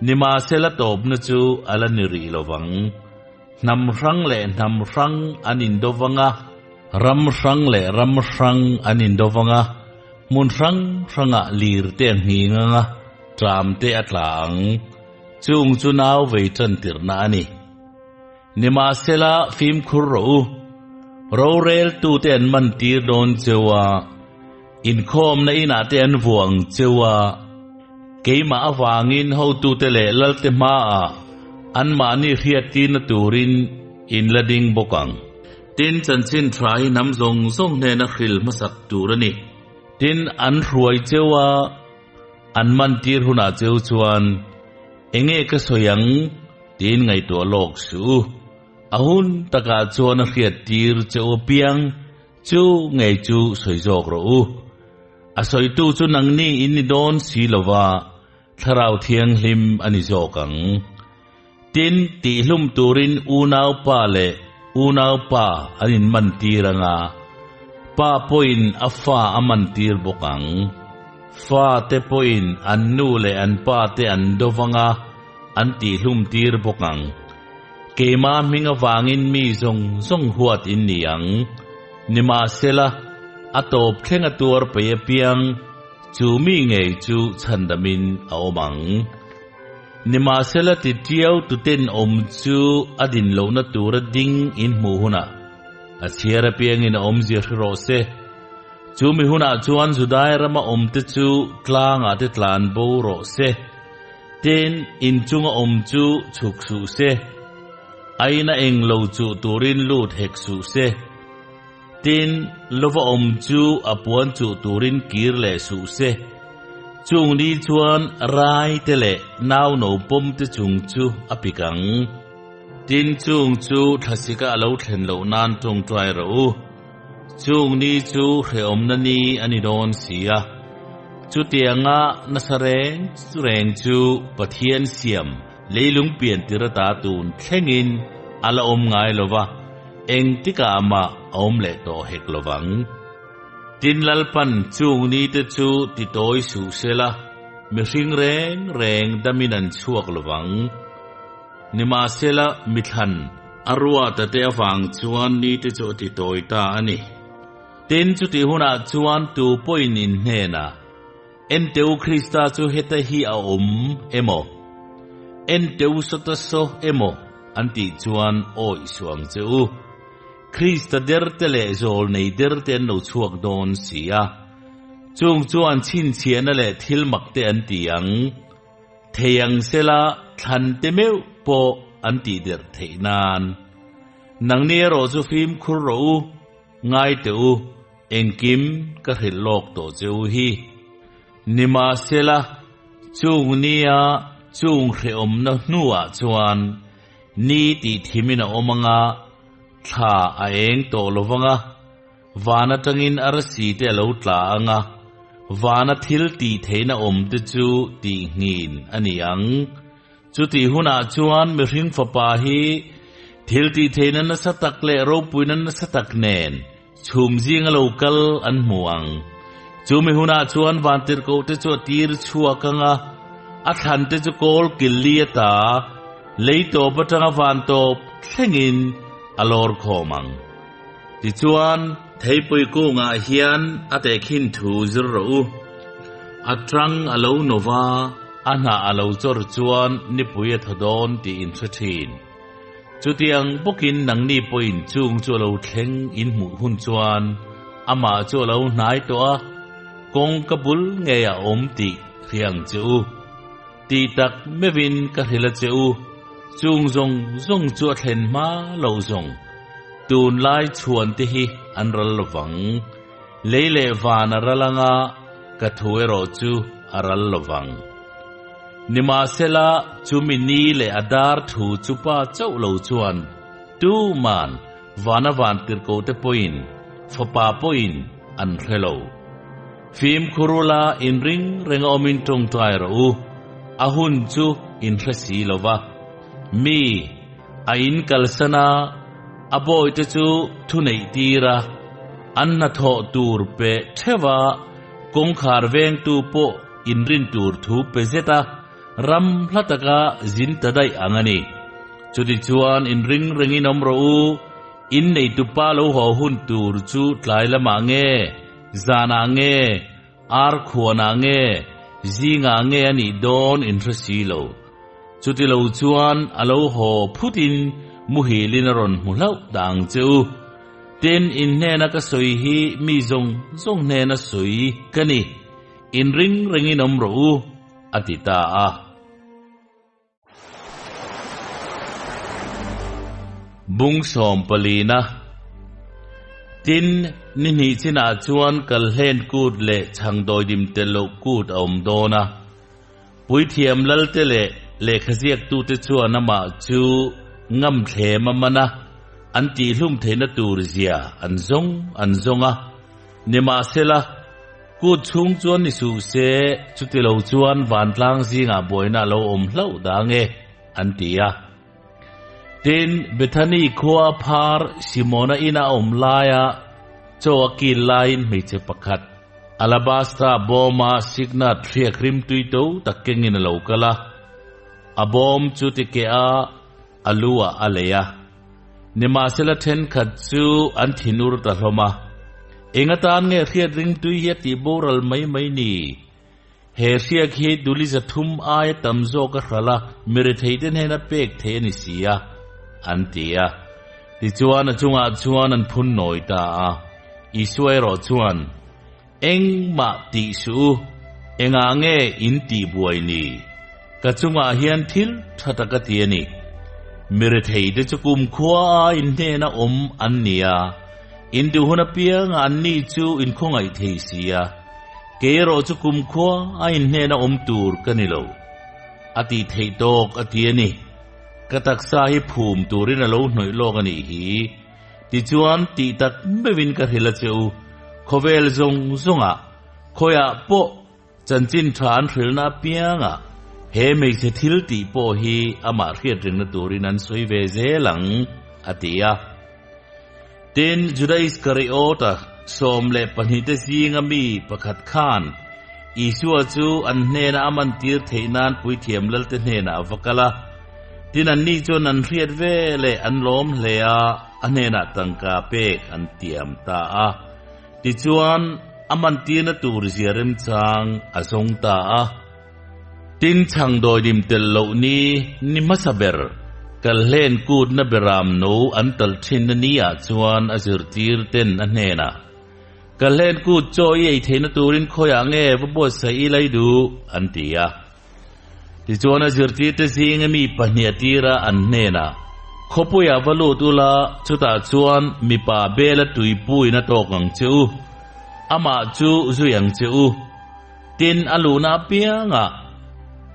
Nimahsela tawpna chu a la ni rih lo vang. Hnam hrang leh hnam hrang an indo vang a, ram hrang leh ram hrang an indo vang a, hmun hrang hrangah lir te a nghing ang a, ṭam te a tla ang. Chung chu nau vei ṭan tirhna a ni. Nimahsela fimkhur rawh u, roreltute an man tir dawn cheu a, inkhawmna inah te an vuah ang cheu a, keimah avangin hotute leh lalte hmaah anmahni hriattirna turin in la ding bawk ang. Tin, chanchin tha hi hnam zawng zawng hnena hril hmasak tur a ni. Tin, an hruai cheu a, an man tir hunah cheu chuan, Enge ka sawi ang? tiin ngaihtuah lawk suh u. A hun takah chuan a hriattir cheu apiang chu ngei chu sawi zawk rawh u. A sawitu chu nangni in ni dawn si lova, Thlarau Thianghlim a ni zawk ang. Tin, tihhlum turin unaupa leh unaupa an inmantir ang a, pa pawhin a fa a mantir bawk ang. Fate pawhin an nu leh an pate an do vang a, an tihhlum tir bawk ang. Keimah hming avangin mi zawng zawng huat in ni ang. Nimahsela, a tawp thleng a tuar pei apiang, chu mi ngei chu chhandamin a awm ang. Nimahsela ti tiau tuten awm chu a din lohna tura ding in hmuh hunah a chhiar apiangin a awmzia hre rawh se. Chu mi hunah chuan Judai rama awmte chu tlangah te tlan bo rawh se. Tin, inchunga awm chu chhuk suh se. Aina eng lo chuh turin lut hek suh se. Tin, lova awm chu a puan chuh turin kir leh suh se. Chung ni chuan rai te leh nau no pawm te chung chu a pik ang. Tin, chung chu thlasika a lo thlen loh nan tawngtai rawh u. Chung ni chu hrehawmna ni a ni dawn si a. Chutianga nasa reng reng chu Pathian siam leilung pian tir ata tun thlengin a la awm ngai lo va, engtikah mah a awm leh tawh hek lo vang. Tin Lalpan chung nite chu ti tawi suh sela, mihring reng reng damin an chhuak lo vang. Nimahsela mithlan a ruata te avang chuan nite chu a ti tawi ta a ni. Tin chutih hunah chuan tu pawhin in hnenah, Enteu Krista chu heta hi a awm emaw? Enteu sawta saw emaw? an tih chuan awih suh ang che u. Krista derte leh zawlnei derte an lo chhuak dawn si a. Chung chuan chhinchhiahna leh thil makte an ti ang. Thei ang sela thlante meuh pawh an tih der theih nan. Nangni erawh chu fimkhur rawh u, ngai teh u. Engkim ka hrilh lawk tawh che u hi. Nimahsela, chung nia chung hrehawmna hnuah chuan ni tih thimin a awm anga, thla a eng tawh lo vang a, van atangin arsi te a lo tla ang a, vana thil tih theihna awm te chu tih nghin a ni ang. Chutih hunah chuan mihring fapa hi thil tih theihna nasa tak leh ropuina nasa tak nen Chhum zinga lo kal an hmu ang. Chu mi hunah chuan vantirhkohte chu a tir chhuak ang a, a thlante chu kawl kil li ata lei tawp atanga van tawp thlengin a lawr khawm ang. Tichuan, theipui kungah hian a tehkhin thu zir rawh u. A tang a lo no va, a hnah a lo chawr chuan nipui a thaw dawn tih in hre thin. Chutiang bawkin nangni pawhin chung chu a lo thleng in hmuh hun chuan amah chu a lo hnai tawh a, kawngka bul ngei a awm tih hria ang che u. Ti tak meuhin ka hrilh a che u, chung zawng zawng chu a thlen hma lo zawng. Tunlai chhuan te hi an ral lo vang. Lei leh van a ral anga ka thu erawh chu a ral lo vang. Nimahsela, chumi ni leh a dar thu chu pa chauh lo chuan tuman vana van tirhkohte pawhin, fapa pawhin an hre lo. Fimkhur ula inring reng a awmin tawngtai rawh u, a hun chu inhre si lo va. Mi a in kalsan a, a bawihte chu thu neih tir a, an hnathawh tur pe theuh a, kawngkhar vengtu pawh inrin tur thu pe zet a, ram hla taka zin ta daih ang a ni. Chutichuan inring rengin awm rawh u, in neitupa lo haw hun tur chu tlai lamah nge, zanah nge, Ar khuanah nge, zingah nge a nih dawn in hre si lo. Chuti lo chuan a lo haw phutin muhilin a rawn hmu hlauh dah ang che u. Tin, in hnena ka sawi hi mi zawng zawng hnena sawi ka ni, in ring rengin awm rawh u, a ti ta a. Bung sawm palina Tin, ni hnih chinah chuan kalhlen kut leh chhangdawidim tel loh kut a awm dawn a. Puithiam lalte leh lehkhaziaktute chuan amah chu ngamthlem a man a, an tihhlum theihna tur zia an zawng an zawng a. Nimahsela, Kut chhung chuan ni suh se, chuti lo chuan vantlang zingah buaina a lo awm hlauh dang e, an ti a. Tin, Bethany khua phar Simona ina a awm laia chaw a kil laiin hmeichhe pakhat, alabasta bawma siknat hriak rimtui to tak kengin a lo kal a. A bawm chu ti keh a, a lu ah a lei a. Nimahsela thenkhat chu an thinur ta hlawm a, Eng atan nge hriat ringtui hi a tih boral mai mai ni? He hriak hi duli 300 aia tam zawk a hralh a, mi retheite hnena pek theih a ni si a, an ti a. Tichuan a chungah chuan an phun nawi ta a. Isua erawh chuan, Engmah tih suh u, engah nge in tih buai ni? Ka chungah hian thil tha tak a ti a ni. Mi retheite chu kumkhua a in hnena awm an ni a, in duh hun apiangah anni chu in khawngaih thei si a, kei erawh chu kumkhua a in hnena awm tur ka ni lo. A tih theih tawk a ti a ni. Ka taksa hi phum turin a lo hnawih lawk a nih hi. Tichuan, tih tak meuhin ka hrilh a che u, khawvel zawng zawngah, khawiah pawh chanchin tha an hrilhna apiangah he hmeichhe thil tih pawh hi amah hriat ringna turin an sawi ve zel ang, a ti a. Tin, Juda Iskariota 12 te zinga mi pakhat khan Isua chu an hnena a mantir theih nan puithiam lalte hnenah a va kal a. Tin, anni chuan an hriat ve leh an lawm hle a, a hnenah tangka pek an tiam ta a. Tichuan, a mantirna tur zia remchang a zawng ta a. Tin, chhangdawidim tel loh ni ni hmasa ber, kalhlen kutna beram no an talh thinna ni ah chuan a zirtir ten a hnenah, Kalhlen kut chaw i ei theihna turin khawiah nge va buatsaih i lai duh? an ti a. Tichuan a zirtirte zinga mi pahnih a tira an hnenah, Khawpuiah va lut ula, chutah chuan mipa bela tuipuiin a tawk ang che u, amah chu zui ang che u. Tin, a luhna apiangah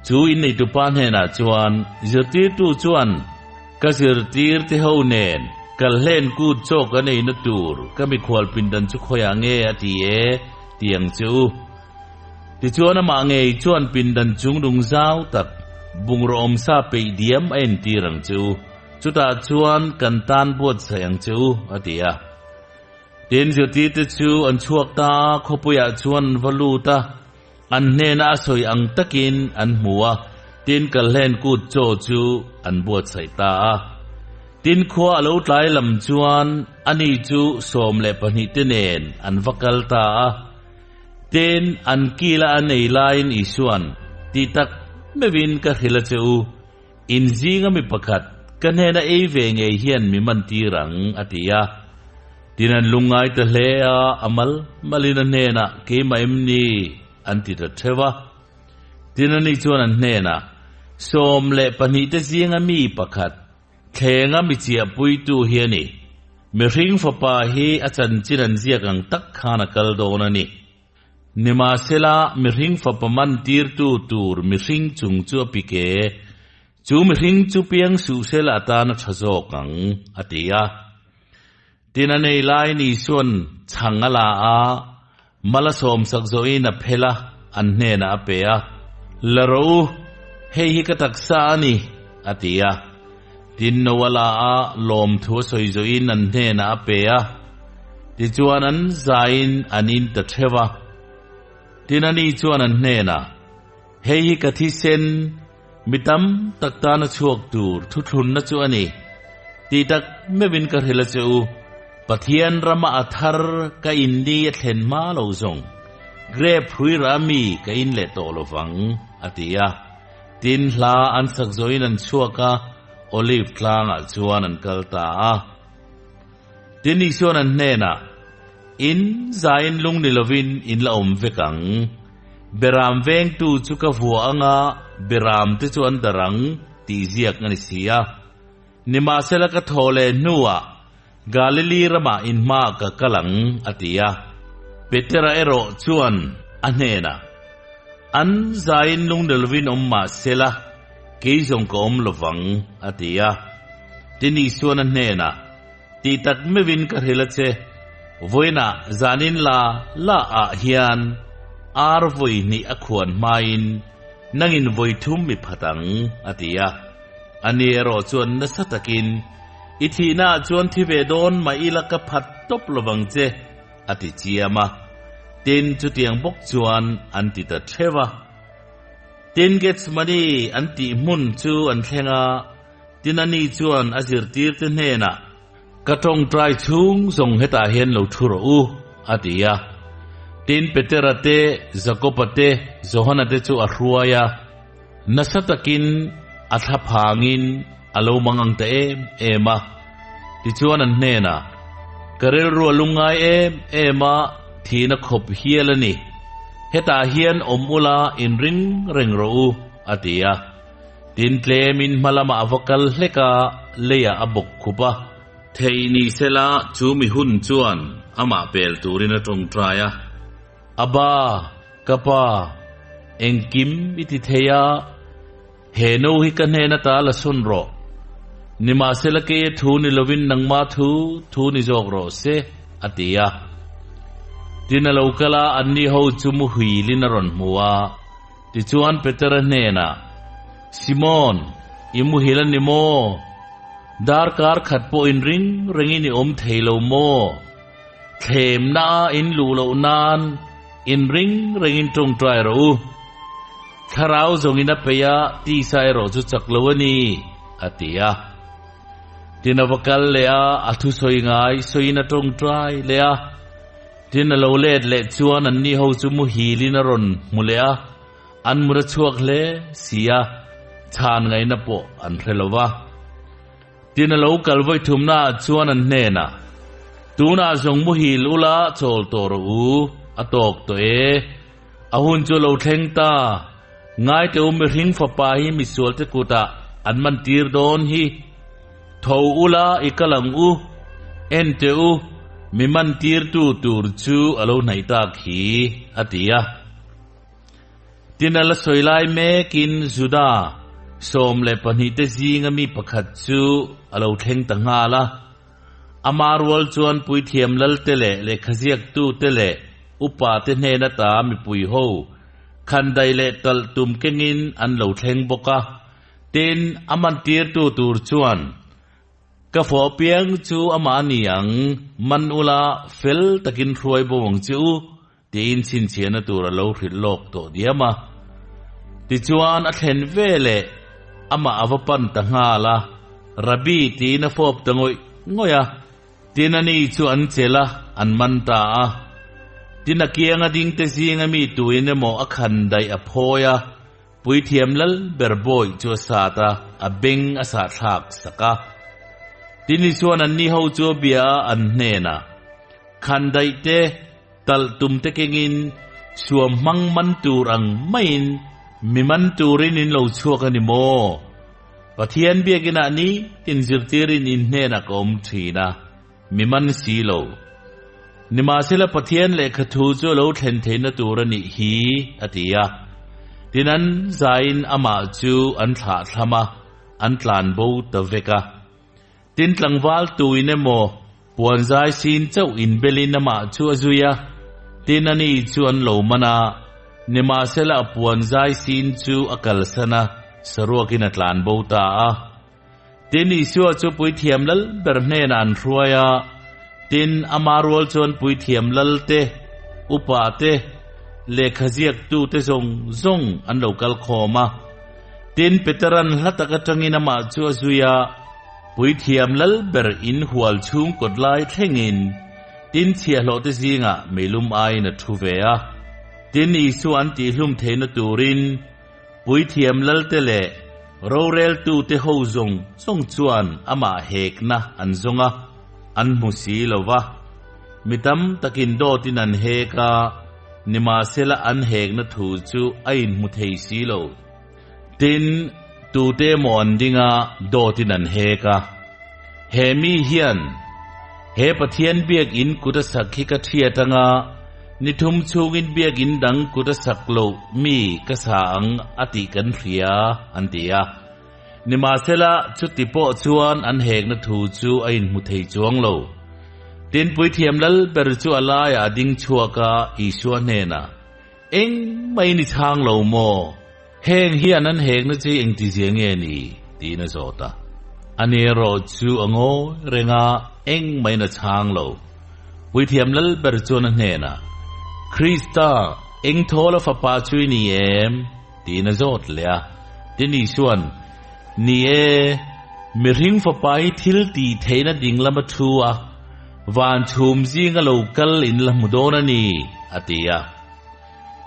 chu inneitupa hnenah chuan zirtirtu chuan, Ka zirtirte ho nen kalhlen kut chaw kan eina tur ka mikhual pindan chu khawiah nge a ti e? ti ang che u. Tichuan amah ngei chuan pindan chung lung zau tak bungraw awmsa peih diam a entir ang che u, chutah chuan kan tan buatsaih ang che u, a ti a. Tin, zirtirte chu an chhuak ta a, khawpuiah chuan an va lut a, an hnena a sawi ang takin an hmu a, tin kalhlen kut chaw chu an buatsaih ta a. Tin khua a lo tlai lam chuan ani chu 12 te nen an va kal ta a. Tin, an kila a nei laiin Isua'n, Ti tak meuhin ka hrilh a che u, in zinga mi pakhat ka hnena ei ve ngei hian mi man tir ang, a ti a. Tin, an lungngai ta hle a, a mal malin a hnenah, Keimah em ni? an ti ta theuh a. Tin ani chuan an hnenah, 12 te zinga mi pakhat, thlenga mi chiahpuitu hi a ni. Mihring Fapa hi a chanchin an ziak ang tak khan a kal dawn a ni. Nimahsela, mihring Fapa mantirtu tur mihring chung chu a pik e, chu mihring chu piang suhsela atan a tha zawk ang, a ti a. Tin a nei laiin Isua'n chhang a la a, mal a sawmsak zawhin a phel a, an hnenah a pe a, La rawh u, hei hi ka taksa a ni, a ti a. Tin no a la a, lawmthu a sawi zawhin an hnenah a pe a, tichuan an zaiin an in ta theuh a. Tin ani chuan an hnenah, Hei hi ka thisen, Mi tam tak tana chhuak tur thuthlunna chu a ni. Tih tak meuhin ka hrilh a che u, Pathian rama a thar ka in ni a thlen hma lo zawng, grape hrui rah mi ka in leh tawh lo vang, a ti a. Tin, hla an sak zawhin an chhuak a, Olive tlangah chuan an kal ta a. Tin, Isuan an hnenah, In zaiin lung ni lovin in la awm vek ang. Beram vengtu chu ka vuah anga beram te chu an dar ang tih ziak a ni si a. Nimahsela ka thaw leh hnuah Galili ramah in hmaah ka kal ang a ti a. Petera erawh chuan a hnenah, An zaiin lung ni lovin awm mah sela kei zawng ka awm lovang a ti a. Tin Isuan a hnenah, Tih tak meuhin ka hrilh a che, vawiinah zanin la la ah hian ar vawi hnih a khuan hmain nangin vawi thum i phat ang, a ti a. Ani erawh chuan nasa takin, I thihnaah chuan thi ve dawn mah ila ka phat tawp lovang che, a ti chiam a. Tin, chutiang bawk chuan an ti ta theuh a. Tin, Gethsemane an tih hmun chu an thleng a. Tin ani chuan a zirtirte hnenah, Ka tawngtai chhung zawng hetah hian lo thu rawh u, a ti a. Tin Petera te, Jakoba te, Johana te chu a hruai a, nasa takin a thla phangin a lo mang ang ta em em a. Tichuan an hnenah, Ka rilru a lungngai em em a, thihna khawp hial a ni. Hetah hian awm ula inring reng rawh u, a ti a. Tin tlemin hma lamah a va kal hlek a, leiah a bawk khup a. Thei ni sela chu mi hun chuan amah pel turin a tawngtai a. Abba, ka pa, engkim i ti thei a, he no hi ka hnen ata la sawn rawh. Nimahsela keia thu ni lovin nangma thu thu ni zawk rawh se, a ti a. Tin a lo kal a, anni ho chu muhilin a rawn hmu a. Tichuan Petera hnenah, Simon, i muhil a ni maw? Darkar khat pawh in ring rengin i awm thei lo maw? Thlemna a in luh loh nan in ring rengin tawngtai rawh u. Thlarau zawngin a peih a, tisa erawh chu chak lo a ni, a ti a. Tin a va kal leh a, a thusawi ngai sawiin a tawngtai leh a. Tin a lo let leh chuan anni ho chu muhilin a rawn hmu leh a, an mut a chhuak hle si a, chhan ngaihna pawh an hre lo va. Tin a lo kal vawi thumnaah chuan an hnenah, Tunah zawng muhil ula chawl tawh rawh u, a tawk tawh e. A hun chu a lo thleng ta, ngaite u mihring fapa hi misualte kutah an man tir dawn hi. Tho ula i kal ang u, en teh u, mi man tirtu tur chu a lo hnaih tak hi, a ti a. Tin a la sawi lai mekin Juda 12 te zinga mi pakhat chu a lo thleng ta nghal a. Ama rual chuan puithiam lalte leh lehkhaziaktute leh upate hnen ata mipui ho khandai leh talh tum kengin an lo thleng bawk a. Tin, a mantirtu tur chuan, Ka fawh piang chu amah a ni ang, man ula fel takin hruai bo ang che u, tiin chhinchhiahna tur a lo hrilh lawk tawh diam a. Tichuan, a thlen ve leh amah a va pan ta nghal a, Rabbi tiin a fawp ta ngawih ngawih a. Tin ani chu an chelh a, an man ta a. Tin a kianga dingte zinga mi tuin emaw a khan daih a phawi a, Puithiam lal ber bawi chu a sat a, a beng a sahthlak sak a. Tini chuan anni ho chu a bia a, an hnenah, Khandaih te, talh tum te kengin suam hmang man tur ang maiin Mi man turin in lo chhuak a ni maw? Pathian biakinah ni tin zirtirin in hnenah ka awm thin a, mi man si lo. Nimahsela Pathian lehkha thu chu a lo thlen theihna tur a nih hi, a ti a. Tin an zaiin amah chu an thlah thlam a, an tlan bo ta vek a. Tin tlangval tuin emaw puan zai sin chauh inbelin amah chu a zui a, tin ani chu an lo man a, nimahsela a puan zai sin chu a kalsan a, saruakin a tlan bo ta a. Tin Isua chu puithiam lal ber hnenah an hruai a, tin ama rual chuan puithiam lal te, upa te, lehkha ziaktute zawng zawng an lo kal khawm a. Tin, Petera'n hla tak atangin amah chu a zui a, Puithiam lal ber in hual chhung kawt lai thlengin tin chhiahhlawhte zingah meilum aiin a thu ve a. Tin, Isua an tihhlum theihna turin Puithiam lalte leh roreltute ho zawng zawng chuan amah hekna an zawng a, an hmu si lo va. Mi tam takin dawtin an hek a, nimahsela an hekna thu chu a inhmu thei si lo. Tin, tute emaw an ding a, dawtin an hek a. He mi hian, He Pathian biakinn kut a sak hi ka thiat anga, ni thum chhungin biakinn dang kut a sak loh mi ka sa ang a tih kan hria, an ti a. Nimahsela, chuti pawh chuan an hekna thu chu a inhmu thei chuang lo. Tin, Puithiam lal ber chu a laiah a ding chhuak a, Isua hnenah, Eng mai ni chhang lo maw? Heng hian an hekna chi engtizia nge ni? tiin a zawt a. Ani erawh chu a ngawi reng a, eng maiin a chhang lo. Puithiam lal ber chuan a hnenah, Krista, eng thawl a fapa chu i ni em? Tiin a zawt leh a. Tin Isua'n, Ni e, mihring fapa hi thil tih theihna ding lama thu a, van chhum zinga lo kal in la hmu dawn a ni, a ti a.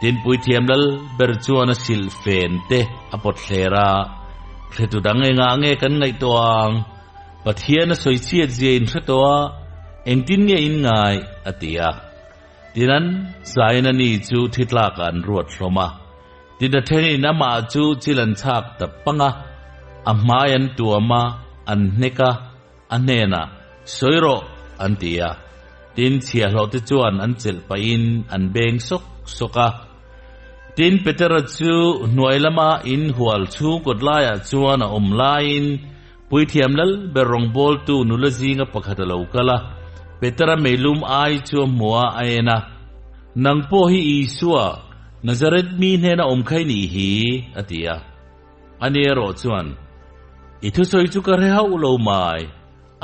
Tin Puithiam lal ber chuan a silh fen te a pawt thler a, Hretu dang engah nge kan ngaihtuah ang? Pathian a sawi chhiat zia in hre tawh a, engtin nge in ngai? a ti a. Tin an zain a ni chu thi tlakah an ruat hlawm a. Tin a thenin amah chu chil an chhak ta pang a, a hmai an tuam a, an hnek a, a hnenah, Sawi rawh, an ti a. Tin chhiahhlawhte chuan an chelh pahin an beng sawk sawk a. Tin Petera chu hnuai lama in hual chhung kawt laiah chuan a awm laiin Puithiam lal ber rawngbawltu nula zinga pakhat a lo kal a, Petera meilum ai chu a hmu a, a en a, Nang pawh hi Isua, Nazareth mi hnena awm kha i nih hi, a ti a. Ani erawh chuan, I thusawi chu ka hre hauh lo mai,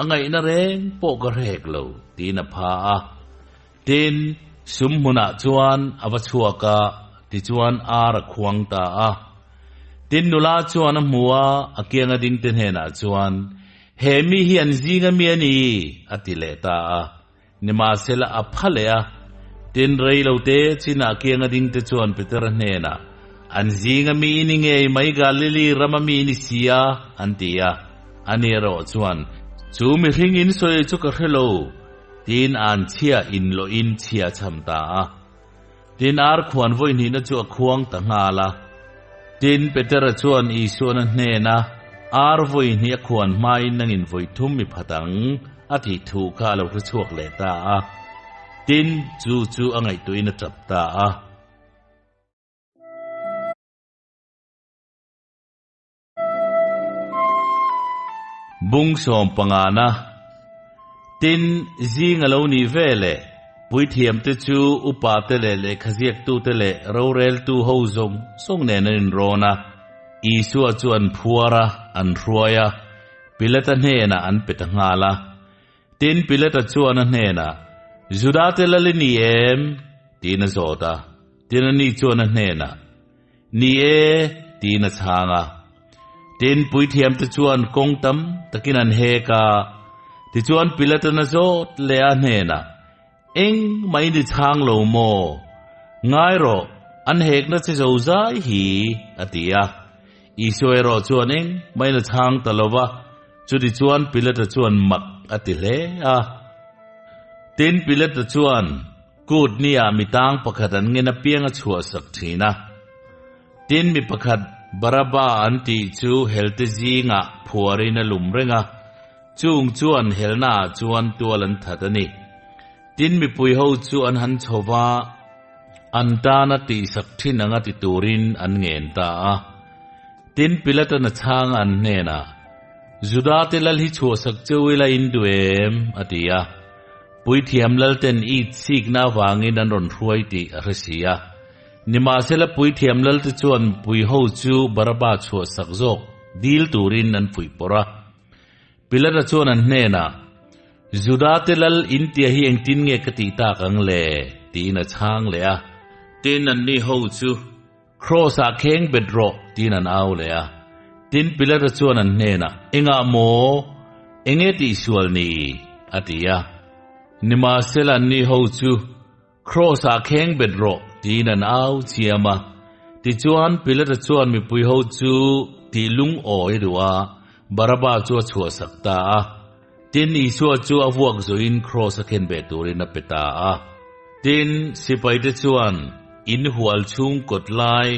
a ngaihna reng pawh ka hre hek lo, tiin a pha a. Tin, sum hmunah chuan a va chhuak a, tichuan ar a khuang ta a. Tin, nula chuan a hmu a, a kianga dingte hnenah chuan, He mi hi an zinga mi a ni, a ti leh ta a. Nimahsela a pha leh a. Tin, rei lo te chinah kianga dingte chuan Petera hnenah, An zinga mi i ni ngei mai Galili rama mi i ni si a, an ti a. Ani erawh chuan, Chu mihring in sawi chu ka hre lo, tiin an chhia inlawhin chhia a cham ta a. Tin, ar khuan vawi hnihna chu a khuang ta nghal a. Tin, Petera chuan Isuan a hnena, Ar vawi hnih a khuan hmain nangin vawi thum i phat ang, a tih thu kha a lo hre chhuak leh ta a. Tin, chu chu a ngaihtuahin a tap ta a. Bung sawm pangana Tin, zing a lo nih ve le, puithiamte chu upate leh lehkhaziaktute leh roreltu ho zawng zawng nen an inrawn a. Isua chu an phuar a, an hruai a, Pilata hnenah an pe ta nghal a. Tin, Pilata chuan a hnenah, Judate lal i ni em? tiin a zawt a. Tin, ani chuan a hnenah, Ni e, tiin a chhang a. Tin, puithiamte chuan kawng tam takin an hek a. Tichuan Pilatan a zawt leh a hnenah, Eng mai ni chhang lo maw? Ngai rawh, an hekna che zo zai hi, a ti a. Isua erawh chuan eng maiin a chhang ta lo va, chutichuan Pilata chuan mak a ti hle a. Tin, Pilata chuan, Kut nia mi tang pakhat an ngen apiang a chhuahsak thin a. Tin, mi pakhat Baraba an tih chu helte zingah phuarin a lum reng a, chung chuan helnaah chuan tual an that a ni. Tin, mipui ho chu an han chho va, an tana tihsak thin anga ti turin an ngen ta a. Tin, Pilatan a chhang a an hnenah, Juda te lal hi chhuahsak cheu ila in duh em? a ti a. Puithiam lalten it sikna avangin an rawn hruai tih a hre si a. Nimahsela puithiam lalte chuan mipui ho chu Baraba chhuahsak zawk dil turin an fuih pawrh a. Pilata chuan an hnenah, Juda te lal in tia hi engtin nge ka tih tak ang le? tiin a chhang leh a. Tin, anni ho chu Kraws-ah kheng bet rawh, tiin an au leh a. Tin, Pilata chuan an hnenah, Engah maw? Enge tihsual ni? a ti a. Nimahsela anni ho chu Kraws-ah kheng bet rawh, tiin an au chiam a. Tichuan, Pilata chuan mipui ho chu tih lungawi a duh a, Baraba chu a chhuahsak ta a. Tin, Isua chu a vuak zuiin Kraws a khen ve turin a pe ta a. Tin, sipaite chuan in hual chhung kawt lai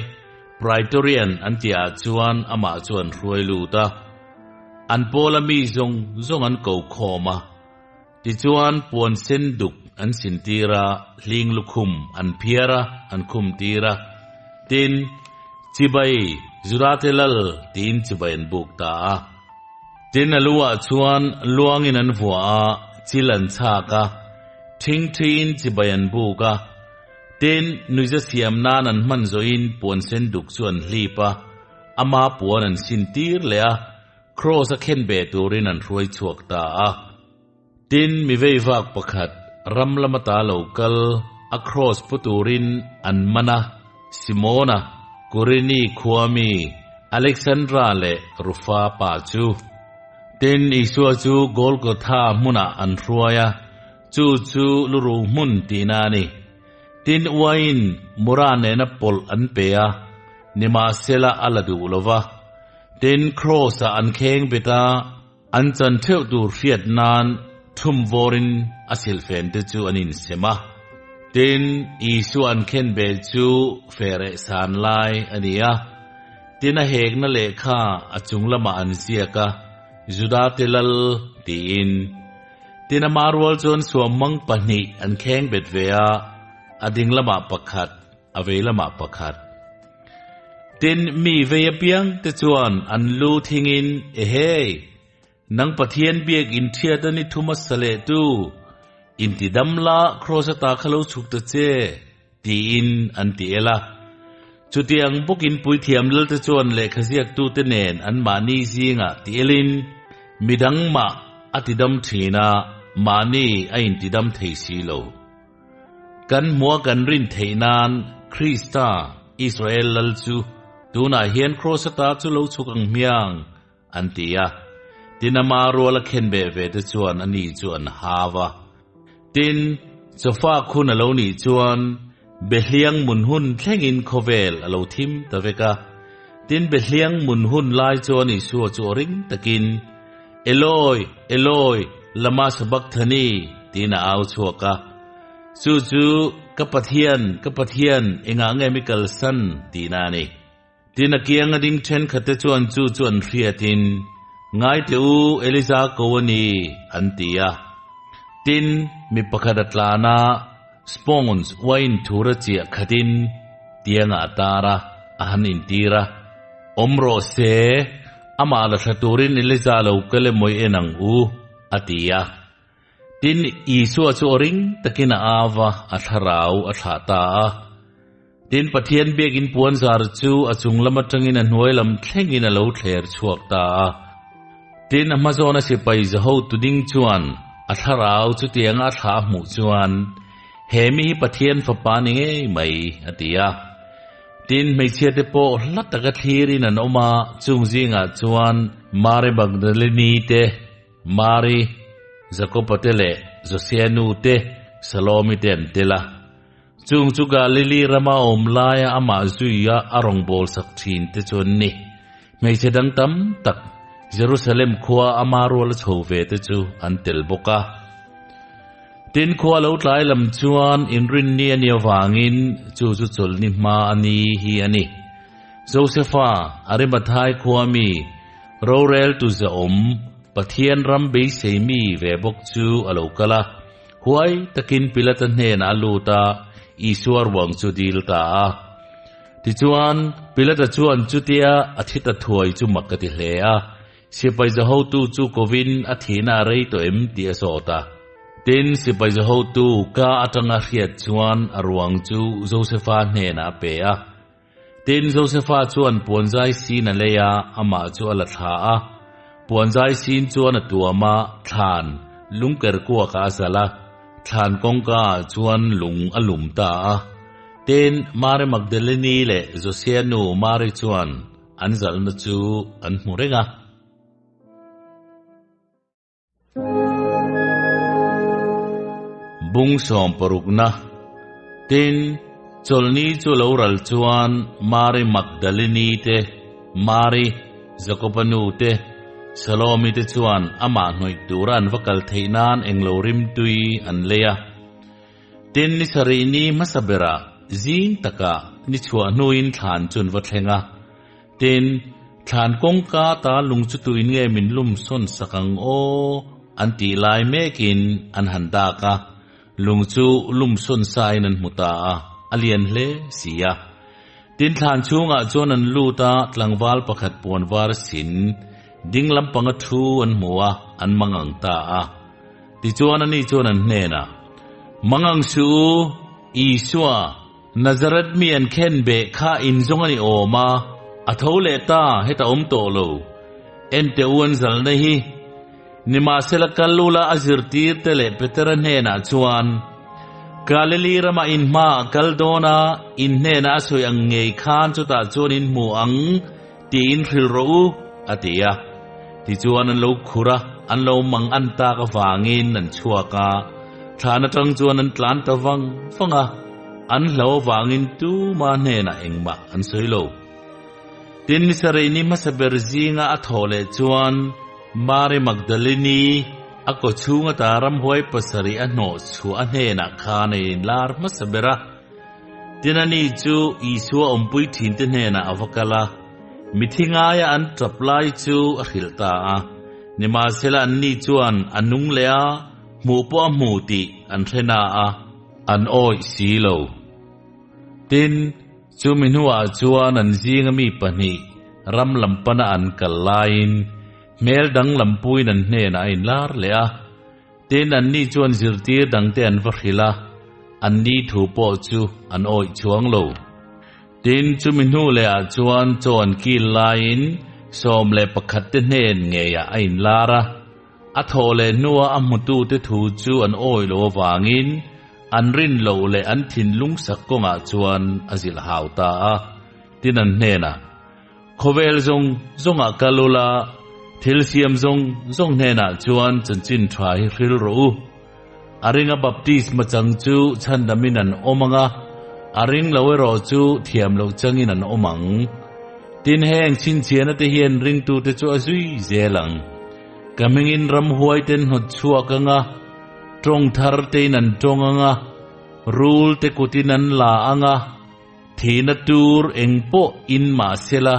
Praetorian an tihah chuan amah chu an hruai lut a. An pawla mi zawng zawng an ko khawm a. Tichuan, puan sen duk an sintir a, hling lukhum an phiar a, an khum tir a. Tin, Chibai, Judate lal, tiin chibai an buk ta a. Tin, a lu ah chuan luangin an vuah a, chil an chhak a, thingthiin chibai an buk a. Tin, nuiza siam nan an hman zawhin puan sen duk chu an hlip a, ama puan an sin tir leh a, Kraws a khen beh turin an hruai chhuak ta a. Tin, mi veivak pakhat ram lama ta lo kal a kraws pu turin an man a, Simona, Kurini khua mi Alexandra leh Rufa pa chu. Tin, Isua chu Golgotha hmunah an hruai a, chu chu luruh hmun tihna a ni. Tin, uaiin Mura nena pawlh an pe a, nimahsela a la duh lo va. Tin, kraws-ah an kheng bet a. An chan theuh tur hriat nan thum vawrin a silhfen te chu an insem a. Tin, Isua an khen bel chu fehreh san lai a ni a. Tin, a hekna lehkha a chung lamah an ziak a, Judate lal tiin. Tin, ama rual chuan suammang pahnih an kheng bet ve a, a ding lamah pakhat, a vei lamah pakhat. Tin, mi vei apiang te chuan an lu thingin, Ehei! Nang Pathian biak in thiat a ni thum a sa leh tu, inti dam la, kraws ata kha lo chhuk ta che, tiin an ti el a. Chutiang bawkin puithiam lalte chuan lehkha ziaktute nen anmahni zingah ti elin, Midang mah a tidam thin a, mahni a intidam thei si lo. Kan hmua kan rin theih nan Krista, Israel lal chu tunah hian kraws ata chu lo chhuk ang hmiang, an ti a. Tin, ama ruala khen beh ve te chuan ani chu an hau a. Tin, chawfa khun a lo nih chuan Behliang mun hun thlengin khawvel a lo thim ta vek a. Tin, Behliang mun hun lai chuan Isua chu aw ring takin, Eloi, Eloi, lama sabakthani? tiin a au chhuak a. Chu chu, Ka Pathian, ka Pathian, engah nge mi kalsan? tihna a ni. Tin, a kianga ding thenkhatte chuan chu chu an hriatin, Ngai teh u, Eliza ko a ni, an ti a. Tin, mi pakhat a tlan a, sponge uain thura chiah khatin tiangah a tar a, a han intir a. Awm rawh se, amah la thla turin Eliza lo kal emaw i en ang u, a ti a. Tin, Isua chu aw ring takin a au a, a thlarau a thlah ta a. Tin, Pathian biakin puanzar chu a chung lam atangin a hnuai lam thlengin a lo thler chhuak ta a. Tin, a hmazawna sipai zaho tu ding chuan a thlarau chutianga a thlah a hmuh chuan, He mi hi Pathian fapa ni ngei mai, a ti a. Tin, hmeichhiate pawh hla taka thlirin an awm a, chung zingah chuan Mari Magdalene te, Mari, Jakoba te leh Josia nu te, Salomi te an tel a. Chung chu Galili rama awm laia amah zuia a rawngbâwl sak ṭhin te chu an ni. Hmeichhe dang tam tak Jerusalem khua ama ruala chho ve te chu an tel bawk a. Tin, khua lo tlai lam chuan inrinni a nih avangin chu chu chawlhni hma a ni hi a ni. Josefa, Arimathai khua mi, roreltu zahawm, Pathian ram beisei mi ve bawk chu a lo kal a. Huai takin Pilata hnenah a lut a, Isua ruang chu dil ta a. Tichuan, Pilata chuan chutia a thi ta thuai chu mak ka ti hle a, Sipai zahotu chu kovin a thihna a rei tawh em tih a zawt a. Tin, sipai zahotu ka atanga hriat chuan a ruang chu Josefa hnenah a pe a. Tin, Josefa chuan puanzai sin a lei a, amah chu a la thla a. Puanzai sin chuan a tuam a, thlan lungker kuakah a zalh a, thlan kawngkaah chuan lung a lum ta a. Tin, Mari Magdalene leh Josia nu Mari chuan an zalhna chu an hmu reng a. Bung sawm parukna Tin, chawlhni chu lo ral chuan Mari Magdalini te, Mari, Jakoba nu te, Salomi te chuan amah hnawih tura an va kal theih nan englo rimtui an lei a. Tin, ni sarih ni hmasa berah zing takah ni chhuah hnuin thlan chu an va thleng a. Tin, thlan kawngka ta lung chu tuin nge min lum sawn sak ang aw? an tih lai mekin an han dak a, lung chu lum sawn sain an hmu ta a, a lian hle si a. Tin, thlan chhungah chuan an lut a, tlangval pakhat puan var sin ding lampanga thu an hmu a, an mangang ta a. Tichuan ani chuan an hnenah, Mangang suh u, Isua, Nazareth mi an khen beh kha in zawng a ni awm a, a tho leh ta, heta awm tawh lo. Ente u an zalna hi. Nimahsela kal ula a zirtirte leh Petera hnenah chuan, Galili ramah in hmaah kal dawn a, in hnenah a sawi ang ngei khan chutah chuan in hmu ang, tiin hrilh rawh u, a ti a. Tichuan an lo khur a, an lo mang an tak avangin an chhuak a, thlan atang chuan an tlan ta vang vang a, an hlo avangin tuma hnenah engmah an sawi lo. Tin, ni sarih ni hmasa ber zinga a thawh leh chuan Mari Magdalini a kaw chhung ata ramhuai pasarih a hnawh chhuah a hnenah khan a inlar hmasa ber a. Tin ani chu Isua awmpui thinte hnenah a va kal a, mithi ngaia an tap lai chu a hrilh ta a. Nimahsela anni chuan a nung leh a, hmuh pawh a hmu tih an hre na a, an awih si lo. Tin, chumi hnuah chuan an zinga mi pahnih ram lam pana an kal laiin hmel danglam puiin an hnenah a inlar leh a. Tin, anni chuan zirtir dangte an va hrilh a, anni thu pawh chu an awih chuang lo. Tin, chumi hnu lehah chuan chaw an kil laiin 11 te hnen ngeiah a inlar a, a thawh leh hnua a hmutute thu chu an awih lo avangin an rin loh leh an thinlung sak kawngah chuan a zilh hau ta a. Tin, an hnenah, Khawvel zawng zawngah kal ula, thil siam zawng zawng hnenah chuan chanchin tha hi hril rawh u. A ringa baptisma chang chu chhandamin an awm ang a, a ring lo erawh chu thiam loh changin an awm ang. Tin, heng chhinchhiahna te hian ringtute chu a zui zel ang. Ka hmingin ramhuai ten hnawt chhuak ang a, tawng thar tein an tawng ang a, rul te kutin an la ang a, Thihna tur eng pawh in mah sela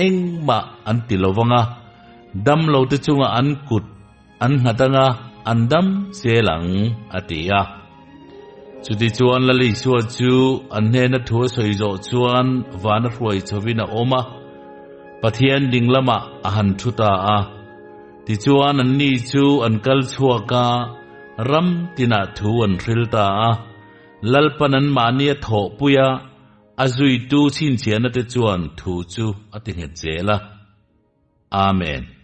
engmah an ti lo vang a, dam lote chungah an kut an nghat anga an dam zel ang, a ti a. Chutichuan Lal Isua chu an hnena thu a sawi zawh chuan vana hruai chhovin a awm a, Pathian ding lamah a han thu ta a. Tichuan anni chu an kal chhuak a, ram tinah thu an hril ta a. Lalpan an mahni a thawhpui a, a zuitu chhinchhiahna te chuan thu chu a ti nghet zel a. Amen.